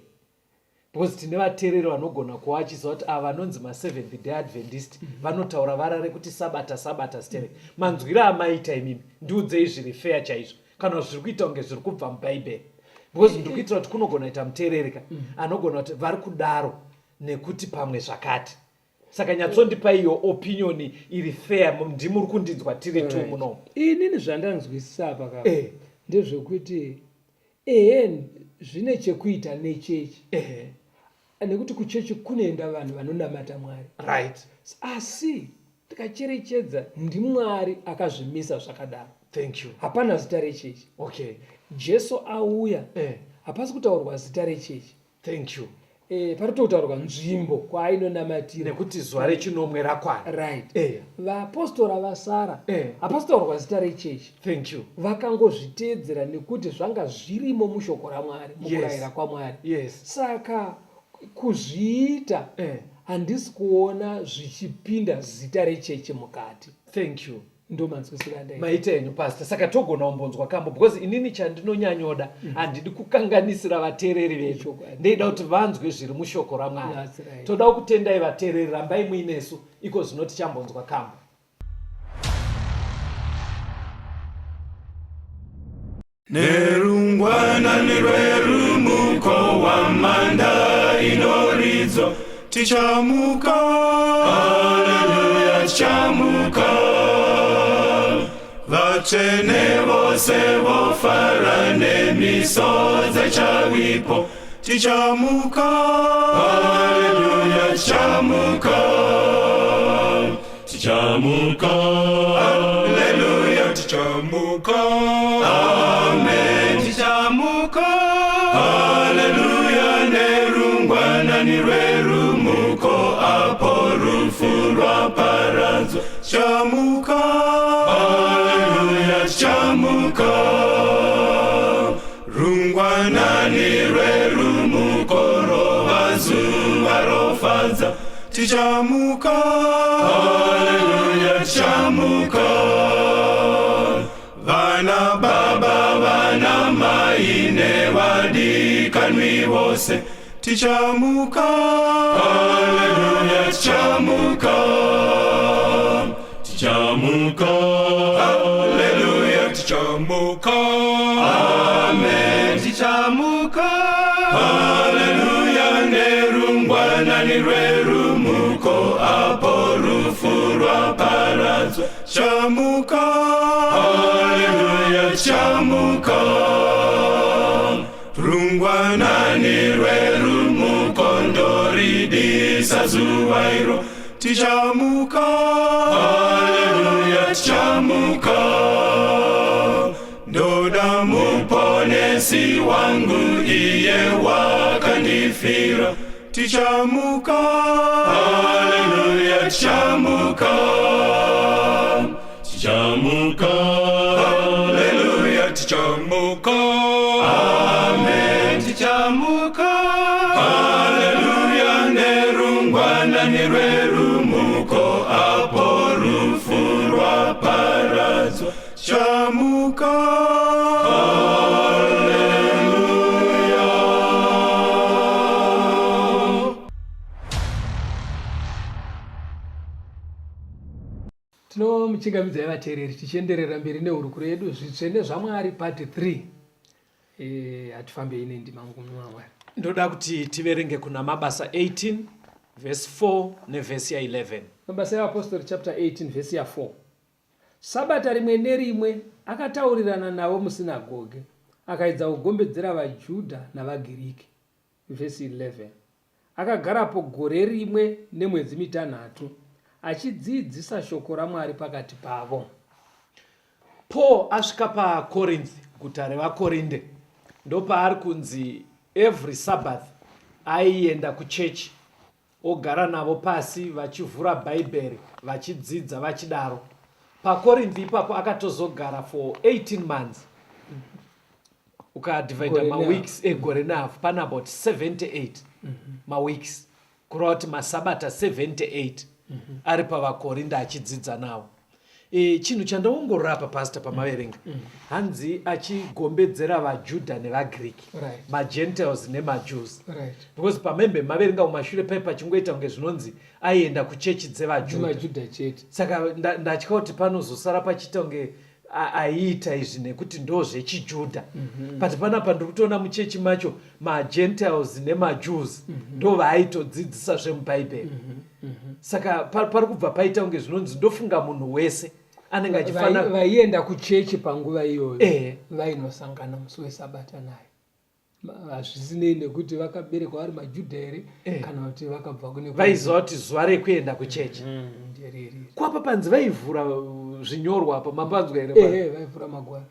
Because tine vateereri vanogona kuva vachiziva kuti ava vanonzi maSeventh Day Adventist vanotaura vara rekuti sabata sabata sterek. Manzwiro amaita imimi, ndiudzei zviri fair chaizvo kana zviri kuita kunge zviri kubva muBhaibheri. Because ndiri kuitira kuti kunogona kuita muteereri ka anogona kuti vari kudaro nekuti pamwe zvakati. Saka nyatsondipai your opinion iri fair, ndimuri kundinzwa tiri two muno. Inini zvandanzwisisa apa ka ndezvekuti ehe zvine chekuita nechechi. Nekuti kuchechi kunoenda vanhu vanonamata Mwari. Right. Asi tikacherechedza ndiMwari akazvimisa zvakadaro. Thank you. Hapana zita rechechi. Okay. Jesu auya hapasi kutaurwa zita rechechi. Thank you. Paritotaurwa nzvimbo kwaainonamatira. Nekuti zuva rechinomwe rakwana. Right. Vaapostora vasara hapasi kutaurwa zita rechechi. Thank you. Vakangozviteedzera nekuti zvanga zvirimo mushoko raMwari, mukurayira kwaMwari. Yes. Saka kuzviita handisi kuona zvichipinda zita rechechi mukati. Thank you. Ndomanzwisiro andaita. Maita henyu pastor. Saka togona kumbonzwa kambo because inini chandinonyanyoda handidi kukanganisira vateereri vedu. Chokwadi. Ndeida kuti vanzwe zviri mushoko raMwari. That's right. Toda kutendai vateereri, rambai muinesu iko zvino tichambonzwa kambo. Nerungwanani rwerumuko hwamanda inoridzwa, tichamuka, haleluya, tichamuka. Vatsvene vose vofara nemisodzi chavipo, tichamuka, haleluya, tichamuka. Tichamuka, haleluya, tichamuka. Amen, tichamuka, haleluya, nerungwanani rwerumuko apo rufu rwaparadzwa. Tichamuka, haleluya, tichamuka. Rungwanani rwerumuko rova zuva rofadza. Tichamuka, haleluya, tichamuka. Vana baba, vana mai nevadikanwi vose, tichamuka, haleluya, tichamuka. Tichamuka, haleluya, tichamuka. Amen, tichamuka, haleluya, nerungwanani rwerumuko apo rufu rwaparadzwa. Tichamuka, haleluya, tichamuka. Rungwanani rwerumuko ndoridisa zuva iro. Tichamuka, haleluya, tichamuka. Ndoda muponesi wangu iye wakandifira. Tichamuka, haleluya, tichamuka. Tichamuka, haleluya, tichamuka. Amen, tichamuka, haleluya, nerungwanani rwerumuko apo rufu rwaparadzwa. Tichamuka, haleluya. Tinomuchingamidzai vateereri tichienderera mberi nehurukuro yedu zvitsvene zvaMwari part 3. Eh, hatifambei nendima mumwe waMwari. Ndoda kuti tiverenge kuna Mabasa 18 vhesi 4 nevhesi ya11. Mabasa evapostori chapter 18 vhesi ya4. Sabata rimwe nerimwe akataurirana navo musinagoge, akaedza kugombedzera vaJudha navaGiriki. Vhesi 11. Akagarapo gore rimwe nemwedzi mitanhatu, achidziidzisa shoko raMwari pakati pavo. Paul asvika paCorinth, guta revaKorinde, ndopaari kunzi every Sabbath aienda kuchechi ogara navo pasi vachivhura Bhaibheri vachidzidza vachidaro. PaCorinth ipapo akatozogara for 18 months. Ukadivhaidha maweeks egore nehafu pane about 78 maweeks, kureva kuti masabata 78 ari pavaKorinda achidzidza navo. Chinhu chandaongorora apa pastor pamaverenga, hanzi achigombedzera vaJudha nevaGiriki, maGentiles nemaJews, because pamembe maverenga kumashure pai pachingoita kunge zvinonzi aienda kuchechi dzevaJudha Majudha chete. Saka ndatya kuti panozosara pachiita kunge aiita izvi nekuti ndo zvechijudha, but panapa ndiri kutoona muchechi macho maGentiles nemaJews ndo vaaitodzidzisa zvemubhaibheri. Saka pari kubva paita kunge zvinonzi ndofunga munhu wese anenge achifanira Vaienda kuchechi panguva iyoyo vainosangana musi wesabata naye. Hazvisinei nekuti vakaberekwa vari maJudha here kana kuti vakabva kune Vaiziva kuti zuva rekuenda kuchechi nderiri. Kwapa panzi vaivhura zvinyorwa apa, mapanzwa here? Ehe, vaivhura magwaro.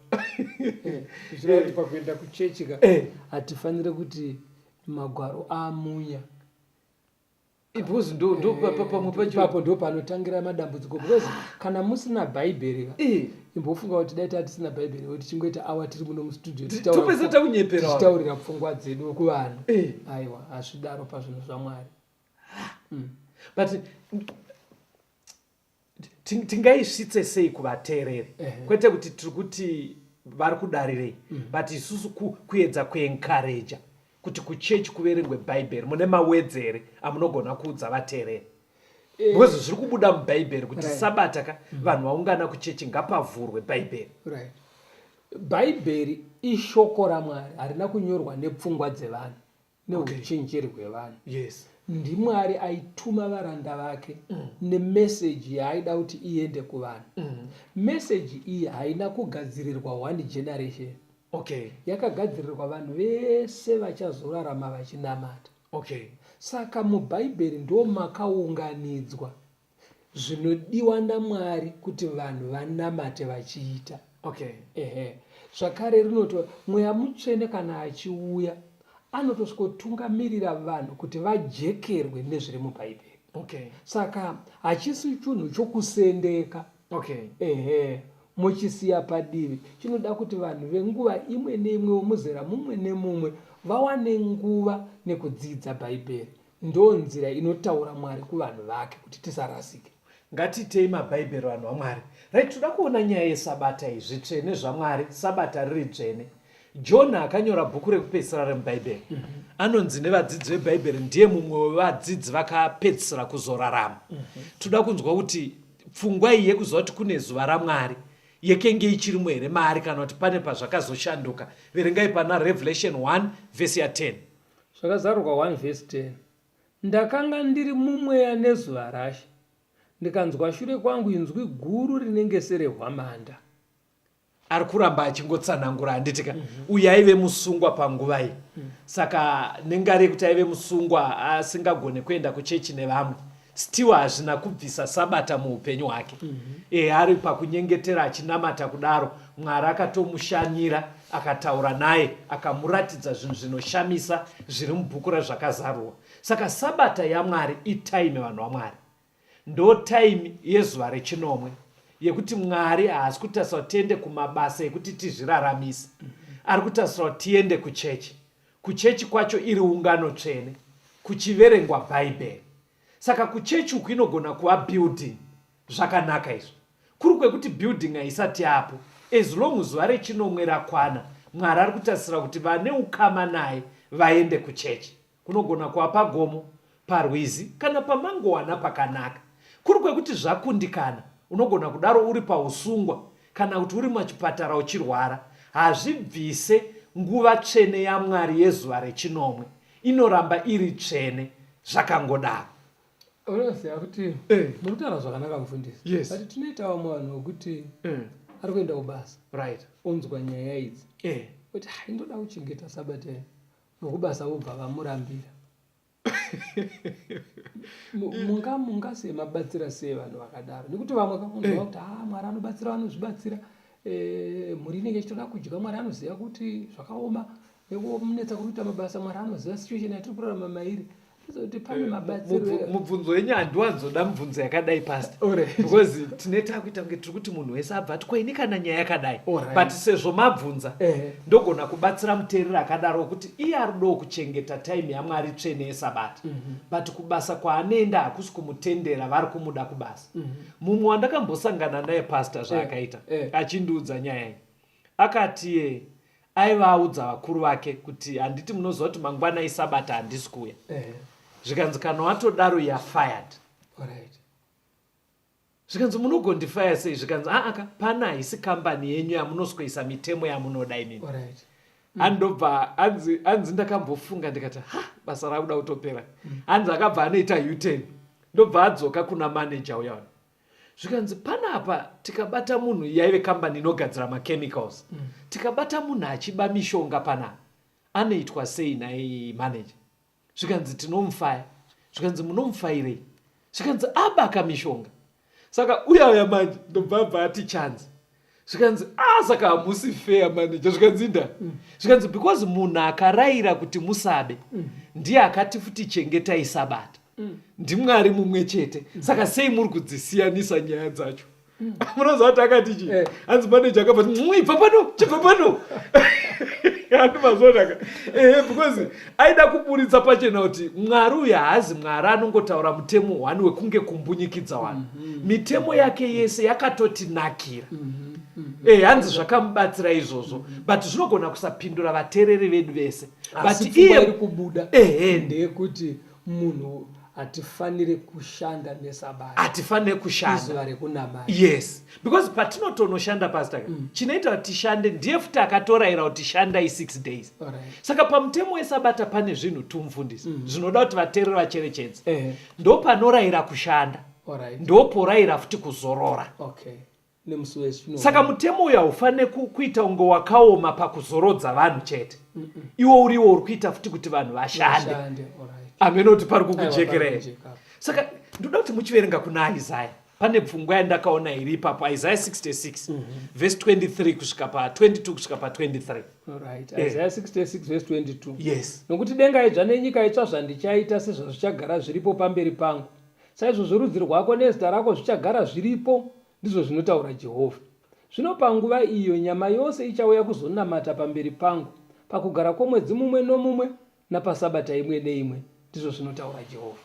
Zvichireva kuti pakuenda kuchechi ka hatifaniri kuti magwaro amunya. Because ndo pamwe pacho Ipapo ndo panotangira madambudziko, because kana musina bhaibheri ka, imbofunga kuti dai tatisina bhaibheri kuti tichingoita awa tiri muno mustudio Topedza takunyepera vanhu. Tichitaurira pfungwa dzedu kuvanhu. Aiwa, hazvidaro pazvinhu zvaMwari. But tingaisvitse sei kuvateereri? Kwete kuti tiri kuti vari kudarirei, but isusu kuedza kuencouraja kuti kuchechi kuverengwe bhaibheri, mune mawedzere amunogona kuudza vateereri? Because zviri kubuda mubhaibheri kuti sabata ka vanhu vaungana kuchechi ngapavhurwe bhaibheri. Right, bhaibheri ishoko raMwari, harina kunyorwa nepfungwa dzevanhu neuchenjeri hwevanhu. NdiMwari aituma varanda vake nemeseji yaaida kuti iende kuvanhu. Meseji iyi haina kugadzirirwa one generation, yakagadzirirwa vanhu vese vachazorarama vachinamata. Saka mubhaibheri ndo makaunganidzwa zvinodiwa naMwari kuti vanhu vanamate vachiita. Ehe, zvakare rinoto Mweya Mutsvene kana achiuya anotosvikotungamirira vanhu kuti vajekerwe nezviri mubhaibheri. Saka hachisi chinhu chokusendeka, ehe, muchisiya padivi. Chinoda kuti vanhu venguva imwe neimwe womuzera mumwe nemumwe vawane nguva nekudzidza bhaibheri. Ndo nzira inotaura Mwari kuvanhu vake kuti tisarasike. Ngatiitei mabhaibheri, vanhu vaMwari. Right, toda kuona nyaya yesabata iyi, zvitsvene zvaMwari, sabata riri dzvene. John akanyora bhuku rekupedzisira remubhaibheri. Anonzi nevadzidzi vebhaibheri ndiye mumwe wevadzidzi vakapedzisira kuzorarama. Toda kunzwa kuti pfungwa iyi yekuziva kuti kune zuva raMwari yekenge ichirimo here maari kana kuti pane pazvakazoshanduka. Verengai pana Revelation 1 vhesi ya10. Zvakazarurwa 1 vhesi 10. Ndakanga ndiri mumweya nezuva raShe, ndikanzwa shure kwangu inzwi guru rinenge serehwamanda. Ari kuramba achingotsanangura, handiti ka? Uyu aive musungwa panguva iyi, saka nengari yekuti aive musungwa asingagone kuenda kuchechi nevamwe, still hazvina kubvisa sabata muupenyu hwake. Ari pakunyengetera achinamata kudaro, Mwari akatomushanyira, akataura naye, akamuratidza zvinhu zvinoshamisa zviri mubhuku raZvakazarurwa. Saka sabata yaMwari itaimi, vanhu vaMwari, ndo taimi yezuva rechinomwe yekuti Mwari haasi kutarisa kuti tiende kumabasa ekuti tizviraramise. Ari kutarisa kuti tiende kuchechi, kuchechi kwacho iri ungano tsvene, kuchiverengwa bhaibheri. Saka kuchechi uku inogona kuva building, zvakanaka izvo, kuri kwekuti building haisati yapo, as long zuva rechinomwe rakwana, Mwari ari kutarisira kuti vane ukama naye vaende kuchechi. Kunogona kuva pagomo, parwizi kana pamangowana pakanaka. Kuri kwekuti zvakundikana, Unogona kudaro uri pausungwa kana kuti uri machipatara uchirwara. Hazvibvise nguva tsvene yaMwari yezuva rechinomwe. Inoramba iri tsvene zvakangodaro. Unoziva kuti muri kutaura zvakanaka mufundisi. But tinoita vamwe vanhu vekuti ari kuenda kubasa. Onzwa nyaya idzi. Oti hai ndoda kuchengeta sabata iyi. Vekubasa vobva vamurambira. Munga munga sei mabatsira sei vanhu vakadaro nekuti vamwe kakunzwa eh. kuti ah Mwari anobatsira vanozvibatsira eh, mhuri inenge ichitoda kudya Mwari anoziva kuti zvakaoma nekumunetsa kuri kuita mabasa Mwari anoziva situation yatiri kurarama mairi kuti pane eh, mabatsiro mubvunzo wenyu handiwanzoda mubvunzo yakadai pastor because tine takuita kunge tiri kuti munhu wese abva ati koini kana nyaya yakadai but sezvo mabvunza ndogona kubatsira muteereri akadaro kuti iye aridawo kuchengeta time yamwari tsvene yesabata mm -hmm. but kubasa kwaanoenda hakusi kumutendera vari kumuda kubasa mm -hmm. mumwe wandakambosangana naye pastor zvaakaita eh, eh. achindiudza nyaya iyi akati ye aiva audza vakuru vake kuti handiti munoziva kuti mangwana isabata handisi kuuya eh. zvikanzi kana watodaro ya fired right. Zvikanzi munogondifaya sei zvikanzi aaka pana haisi kambani yenyu yamunoswesa mitemo yamunoda imimi Alright. Andobva anzi anzi ndakambofunga ndikati ha basa rakuda kutopera hanzi akabva anoita u-turn ndobva adzoka kuna manager uya uya zvikanzi panapa tikabata munhu yaive kambani inogadzira machemicals tikabata munhu achiba mishonga panapa anoitwa sei nhai manager Zvikanzi tinomufaya. Zvikanzi munomufairei? Zvikanzi abaka mishonga. Saka uya uya manje ndobva abva ati chanzi. Zvikanzi ah saka hamusi fair manager. Zvikanzi inda. Zvikanzi because munhu akaraira kuti musabe ndiye akati futi chengetai sabata. NdiMwari mumwe chete. Saka sei muri kudzisiyanisa nyaya dzacho? Munoziva kuti akati chii? Hanzi manager akabva ati, "Mwii, ibva pano, chibva pano." Handi mazviona ka? Ehe, because aida kuburitsa pachena kuti Mwari uyu haazi Mwari anongotaura mutemo one wekunge kumbunyikidza vanhu. Mitemo yake yese yakatotinakira. Eh, hanzi zvakamubatsira izvozvo. But zvinogona kusapindura vateereri vedu vese. Asi But pfungwa iye iri kubuda Ehe. ndeyekuti munhu hatifanire kushanda nesabata. Hatifanire kushanda. Izuva rekunamata. Yes. Because patinotonoshanda pastor mm. Chinoita kuti tishande ndiye futi akatorayira kuti shandai 6 days. Alright. Saka pamutemo wesabata pane zvinhu tu mufundisi zvinoda kuti vateereri vacherechedze. Ndopanorayira kushanda. Alright. Ndoporayira futi kuzorora. Okay. Nemusi wechino. Saka mutemo uyu haufanire kuita kunge wakaoma pakuzorodza vanhu chete. Iwo uriwo uri kuita futi kuti vanhu vashande. Vashande, alright. Ameno kuti pari Aiwa, kukujekerei. pari kujeka. Saka ndoda kuti muchiverenga kuna Isaiah. Pane pfungwa yandakaona iri ipapo Isaiah 66 verse 23 kusvika pa 22 kusvika pa 23. Alright. Isaiah 66 verse 22. Yes. Nokuti denga idzva nenyika itsva zvandichaita sezvazvichagara zviripo pamberi pangu, saizvozvo rudzi rwako nezita rako zvichagara zviripo, ndizvo zvinotaura Jehovha. Zvino panguva iyo nyama yose ichauya kuzonamata pamberi pangu, pakugara kwomwedzi mumwe nomumwe napasabata imwe neimwe, ndizvo zvinotaura Jehovha.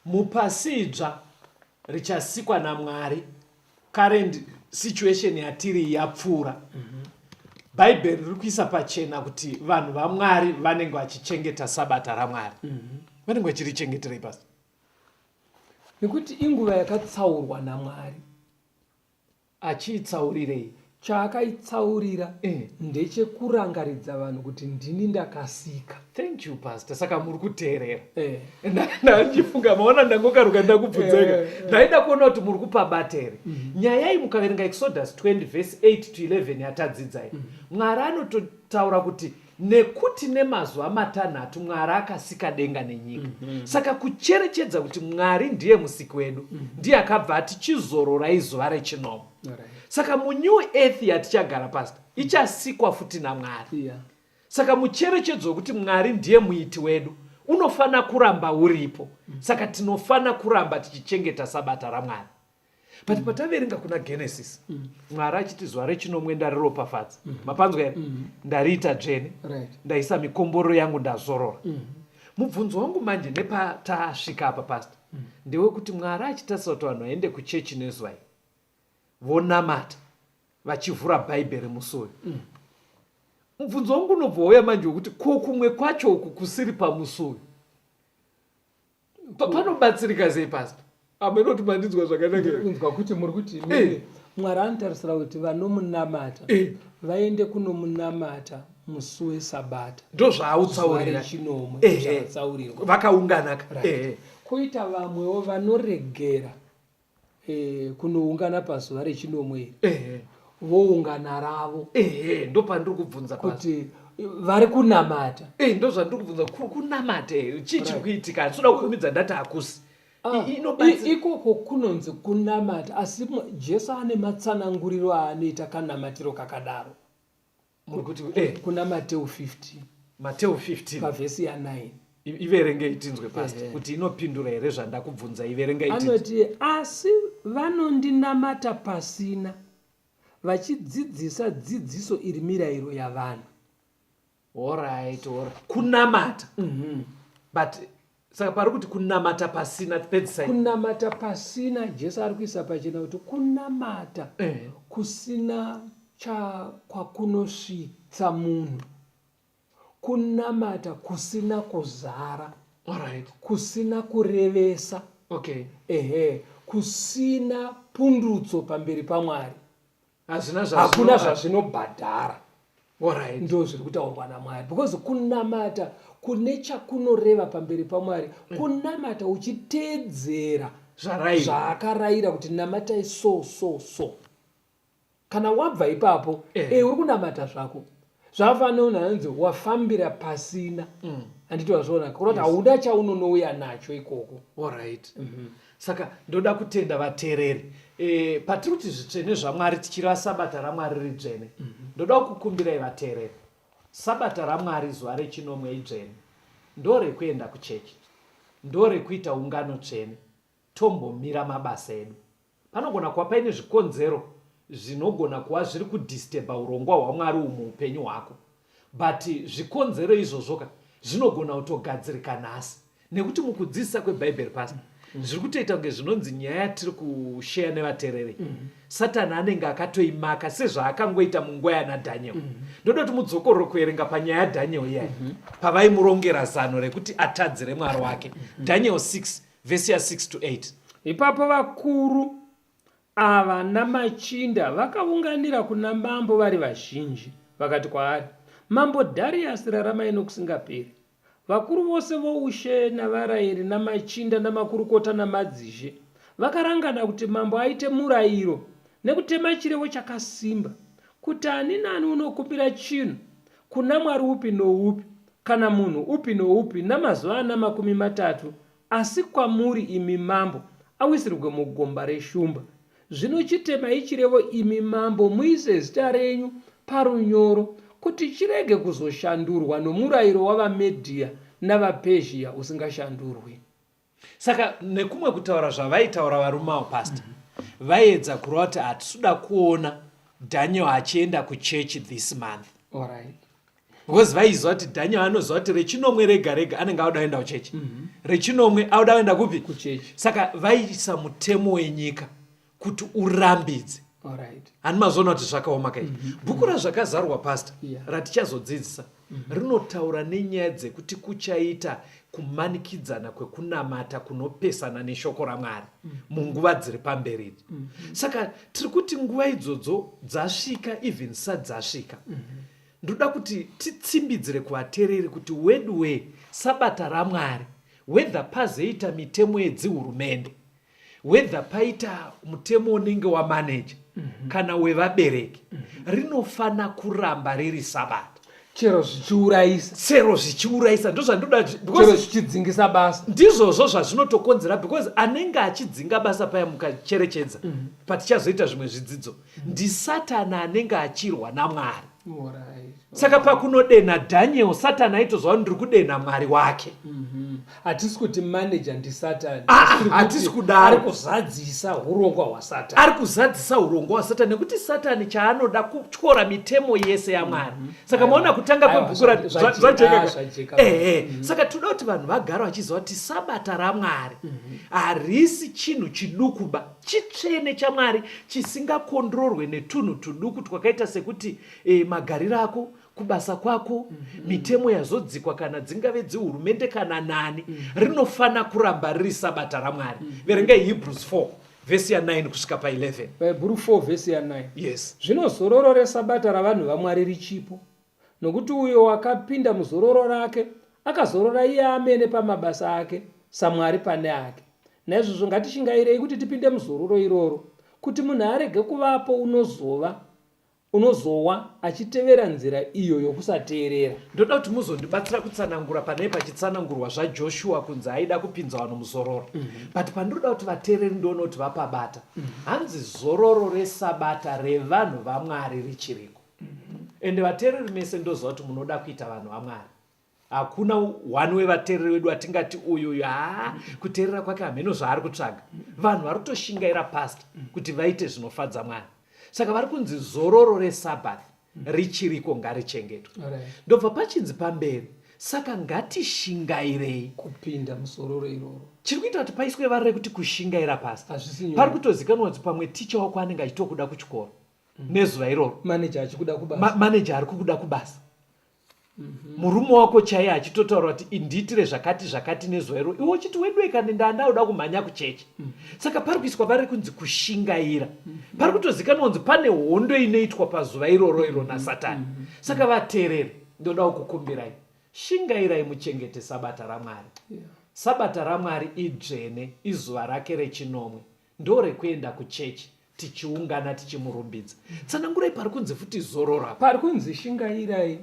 Mupasi idzva richasikwa naMwari, current situation yatiri yapfuura. Bhaibheri riri kuisa pachena kuti vanhu vaMwari vanenge vachichengeta sabata raMwari. Vanenge vachirichengeterei pasi? Nekuti inguva yakatsaurwa naMwari. Achiitsaurirei? Chaakaitsaurira Eh. ndechekurangaridza vanhu kuti ndini ndakasika. Thank you pastor. Saka muri kuteerera. Eh. Ndachifunga maona ndangokaruka ndakubvunzeka. Eh, eh. Ndaida kuona kuti muri kupabata here. Nyaya iyi mukaverenga Exodus 20 verse 8 to 11 yatadzidza iyi. Mwari anototaura kuti nekuti nemazuva matanhatu Mwari akasika denga nenyika. Saka kucherechedza kuti Mwari ndiye musiki wedu, ndiye akabva ati chizororai zuva rechinomwe. Saka munew earth yatichagara pastor ichasikwa futi naMwari. Saka mucherechedzo wekuti Mwari ndiye muiti wedu unofana kuramba uripo. Saka tinofana kuramba tichichengeta sabata raMwari. But pataverenga kuna Genesis, Mwari achiti zuva rechinomwe ndariropafadza. Mapanzwa here? Ndariita dzvene. Ndaisa mikomborero yangu ndazorora. Mubvunzo wangu manje nepatasvika apa pastor ndewekuti Mwari achitarisa kuti vanhu vaende kuchechi nezuva iri vonamata vachivhura Bhaibheri musi uyu. Mubvunzo wangu unobva wauya manje wekuti ko kumwe kwacho uku kusiri pamusi uyu panobatsirika sei pastor? Ameno kuti mandinzwa zvakanaka here? Kunzwa kuti muri kuti Eh. imimi Mwari anotarisira kuti vanomunamata Eh. vaende kunomunamata musi weSabata. Ndozvaautsaurira. Zuva rechinomwe, Ehe. zvaatsaurirwa. Vakaunganaka. Right. Ehe. Koita vamwewo vanoregera eh, kunoungana pazuva rechinomwe iri. Ehe. Voungana ravo. Ehe, ndopandiri kubvunza pasi. Kuti vari kunamata. Eh, ndozvandiri kubvunza kuri kunamata here? Chii chiri kuitika? Handisi kuda kukurumidza ndati hakusi. Ah, Inobatsira. Ikoko kunonzi kunamata, asi Jesu ane matsananguriro aanoita kanamatiro kakadaro. Muri kuti, Kuna Mateo 15. Mateo 15. Pavhesi ya 9. Iverengei tinzwe, Pastor, kuti inopindura here zvandakubvunza. Iverengei tinzwe. Anoti, asi vanondinamata pasina, vachidzidzisa dzidziso iri mirayiro yavanhu. Alright, alright. Kunamata. But saka pari kuti kunamata pasina, pedzisai. Kunamata pasina, Jesu ari kuisa pachena kuti kunamata kusina kwakunosvitsa munhu. Kunamata kusina kuzara. Kusina kurevesa. Ehe, kusina pundutso pamberi paMwari. Hazvina Hakuna zvazvinobhadhara. Alright. Ndo zviri kutaurwa naMwari, because kunamata kune chakunoreva pamberi paMwari, kunamata uchiteedzera Zvarayirwa. zvaakarayira kuti namatai so so so. Kana wabva ipapo, uri kunamata zvako, zvafanira unhu anonzi wafambira pasina. Handiti wazviona? Kureva kuti hauna chaunonouya nacho ikoko. Alright. Saka ndoda kutenda vateereri. Patiri kuti zvitsvene zvaMwari, tichireva sabata raMwari ridzvene. Ndoda kukumbirai vateereri, sabata raMwari zuva rechinomwe idzvene, ndorekuenda kuchechi, ndorekuita ungano tsvene, tombomira mabasa edu. Panogona kuva paine zvikonzero zvinogona kuva zviri kudisturba urongwa hwaMwari uhu muupenyu hwako, but zvikonzero izvozvoka zvinogona kutogadzirika nhasi, nekuti mukudzidzisa kweBhaibheri, Pastor, zviri kutoita kunge zvinonzi nyaya yatiri kusheya nevateereri, Satani anenge akatoimaka sezvaakangoita munguva yana Daniel. Ndoda kuti mudzokorore kuverenga panyaya yaDaniel iyaya, pavaimurongera zano rekuti atadzire Mwari wake. Daniel 6 vhesi ya6 to 8. Ipapo vakuru ava namachinda vakaunganira kuna mambo vari vazhinji, vakati kwaari, Mambo Dhariasi, raramai nokusingaperi. Vakuru vose voushe navarayiri namachinda namakurukota namadzishe vakarangana kuti mambo aite murayiro nekutema chirevo chakasimba, kuti ani naani unokumbira chinhu kuna mwari upi noupi kana munhu upi noupi namazuva ana 30, asi kwamuri imi mambo, awisirwe mugomba reshumba. Zvino chitemai chirevo imi mambo, muise zita renyu parunyoro, kuti chirege kuzoshandurwa nomurayiro wavaMedhia navaPezhia usingashandurwi. Saka nekumwe kutaura, zvavaitaura varume avo, Pastor, vaiedza kureva kuti hatisuda kuona Daniel achienda kuchechi this month. Because vaiziva kuti Daniel anoziva kuti rechinomwe rega rega anenge auda kuenda kuchechi. Rechinomwe auda kuenda kupi? Kuchechi. Saka vaisa mutemo wenyika kuti urambidze. Hani mazoona kuti zvakaoma kai? Bhuku raZvakazarwa, Pastor, ratichazodzidzisa, rinotaura nenyaya dzekuti kuchaita kumanikidzana kwekunamata kunopesana neshoko raMwari munguva dziri pamberi idzo. Saka tiri kuti nguva idzodzo dzasvika, even sadzasvika. Ndoda kuti titsimbidzire kuvateereri kuti weduwe, sabata raMwari, whether pazoita mitemo yedzihurumende, whether paita mutemo unenge wamaneja kana wevabereki, rinofana kuramba riri sabata. Chero zvichiurayisa. Chero zvichiurayisa, ndozvandoda. Chero zvichidzingisa basa. Ndizvozvo zvazvinotokonzera, because anenge achidzinga basa paya, mukacherechedza patichazoita zvimwe zvidzidzo, ndisatani anenge achirwa naMwari. Saka pakunodenha Daniel, Satani aitozva kuti ndiri kudenha Mwari wake. Hatisi kuti manager ndisatani. Ah, hatisi kudaro. Ari kuzadzisa urongwa hwasatani. Ari kuzadzisa urongwa hwasatani, nekuti Satani chaanoda kutyora mitemo yese yaMwari. Saka maona kutanga Aiwa, kwebhuku zvajeka, zvajeka. Zvajeka. Ehe, saka toda kuti vanhu vagare vachiziva kuti sabata raMwari harisi chinhu chidukuba, chitsvene chaMwari chisingakondrorwe netunhu tuduku twakaita sekuti magariro ako. Kubasa kwako mm -hmm. Mitemo yazodzikwa kana dzingave dzehurumende kana nani mm -hmm. Rinofana kuramba riri sabata raMwari mm -hmm. Verengai Hebrews 4 vhesi ya9 kusvika pa11. Hebrew 4 vhesi ya9. Yes. Zvino zororo resabata ravanhu vaMwari richipo, nokuti uyo wakapinda muzororo rake akazorora iye amene pamabasa ake, saMwari pane ake. Naizvozvo ngatishingairei kuti tipinde muzororo iroro, kuti munhu arege kuvapo unozova unozowa achitevera nzira iyo yokusateerera. Ndoda kuti muzondibatsira kutsanangura panee pachitsanangurwa zvaJoshua kunzi aida kupinza vanhu muzororo mm -hmm. But pandinoda kuti vateereri ndione kuti vapabata mm -hmm. Hanzi zororo resabata revanhu vaMwari richiriko mm -hmm. Ende vateereri mese ndoziva kuti munoda kuita vanhu vaMwari. Hakuna one wevateereri vedu atingati uyu uyu haa kuteerera kwake hameno zvaari kutsvaga. Vanhu vari kutoshingaira past kuti vaite zvinofadza Mwari. Saka vari kunzi zororo reSabbath richiriko ngarichengetwe. Ndobva pachinzi pamberi saka ngatishingairei kupinda muzororo iroro. Chiri kuita kuti paiswe vara rekuti kushingaira past pari kutozikanwa kuti pamwe ticha wako anenge achitokuda kuchikoro nezuva iroro, manager achikuda kubasa, manager ari kukuda kubasa, murume wako chaiye achitotaura kuti indiitire zvakati zvakati nezuva iro, iwe uchiti weduwe kani ndandauda kumhanya kuchechi. Saka pari kuiswa vari kunzi kushingaira. Pari kutozikanwa kunzi pane hondo inoitwa pazuva iroro iro naSatani. Saka vateereri, ndoda kukukumbirai, shingairai muchengete sabata raMwari. Sabata raMwari idzvene, izuva rake rechinomwe, ndorekuenda kuchechi tichiungana tichimurumbidza. Tsanangurai pari kunzi futi zororo apa. Pari kunzi shingairai.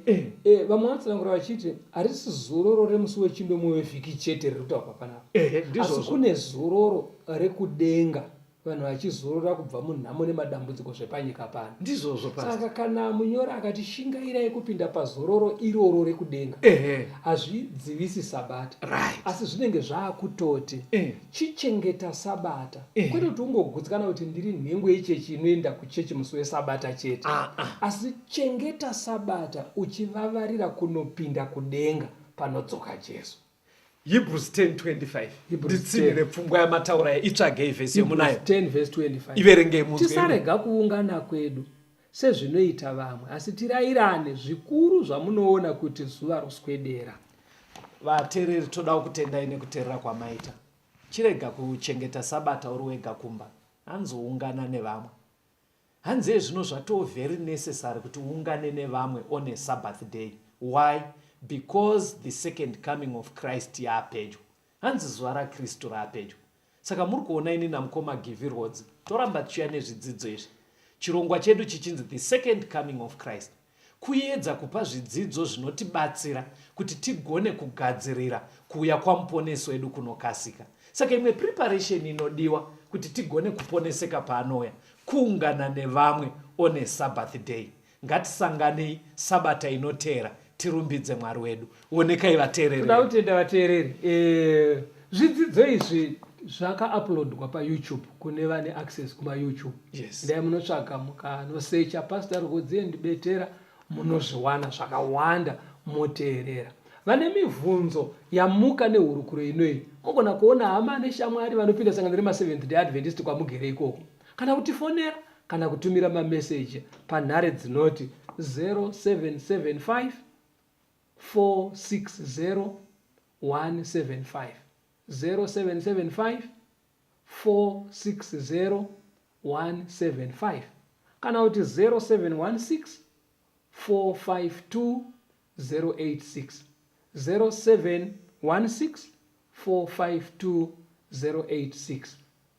Vamwe vanotsanangura vachiti harisi zororo remusi wechinomwe wevhiki chete riri kutaurwa panapa. Ndizvozvo. Asi kune zororo rekudenga, vanhu vachizorora kubva munhamo nemadambudziko zvepanyika pano. Ndizvozvo pastor. Saka kana munyori akati shingairai kupinda pazororo iroro rekudenga, hazvidzivisi sabata. Asi zvinenge zvakutoti chichengeta sabata. Kwete kuti ungogutsikana kuti ndiri nhengo yechechi inoenda kuchechi musi wesabata chete. Asi chengeta sabata uchivavarira kunopinda kudenga panodzoka Jesu. Hebrews 10:25. Nditsinhire pfungwa yamataura ya, itsvagei vhesi yomunayo. 10 verse 25. Iverengei munzwe. Tisarega kuungana kwedu sezvinoita vamwe, asi tirayirane, zvikuru zvamunoona kuti zuva roswedera. Vateereri, toda kukutendai nekuteerera kwamaita. Chirega kuchengeta sabata uri wega kumba. Hanzi ungana nevamwe. Hanzi ezvino zvatoo very necessary kuti uungane nevamwe on a Sabbath day. Why? Because the second coming of Christ yaapedyo. Hanzi zuva raKristu raapedyo. Saka muri kuona ini namukoma Givhi Rhodzi toramba tichiuya nezvidzidzo izvi. Chirongwa chedu chichinzi The Second Coming of Christ. Kuedza kupa zvidzidzo zvinotibatsira kuti tigone kugadzirira kuuya kwaMuponesi wedu kunokasika. Saka imwe preparation inodiwa kuti tigone kuponeseka paanouya, kuungana nevamwe on a Sabbath day. Ngatisanganei Sabata inoteera tirumbidze Mwari wedu. Onekai vateereri. Toda kutenda vateereri. Zvidzidzo izvi zvakauploadwa paYouTube kune vane access kumaYouTube. Yes. Ndai munotsvaga mukanosecha Pastor Rwodzi and Betera munozviwana zvakawanda moteerera. Vane mibvunzo yamuka nehurukuro inoyi mogona kuona hama neshamwari vanopinda sangano remaSeventh Day Adventist kwamugere ikoko kana kutifonera kana kutumira mameseji panhare dzinoti 0775 460 175, 0775 460 175 kana kuti 0716 452 086, 0716 452 086.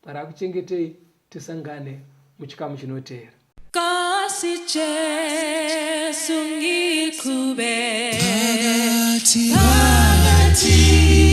Mwari akuchengetei, tisangane muchikamu chinoteera. Nkosi Jesu ngiqhube Phakathi, phakathi.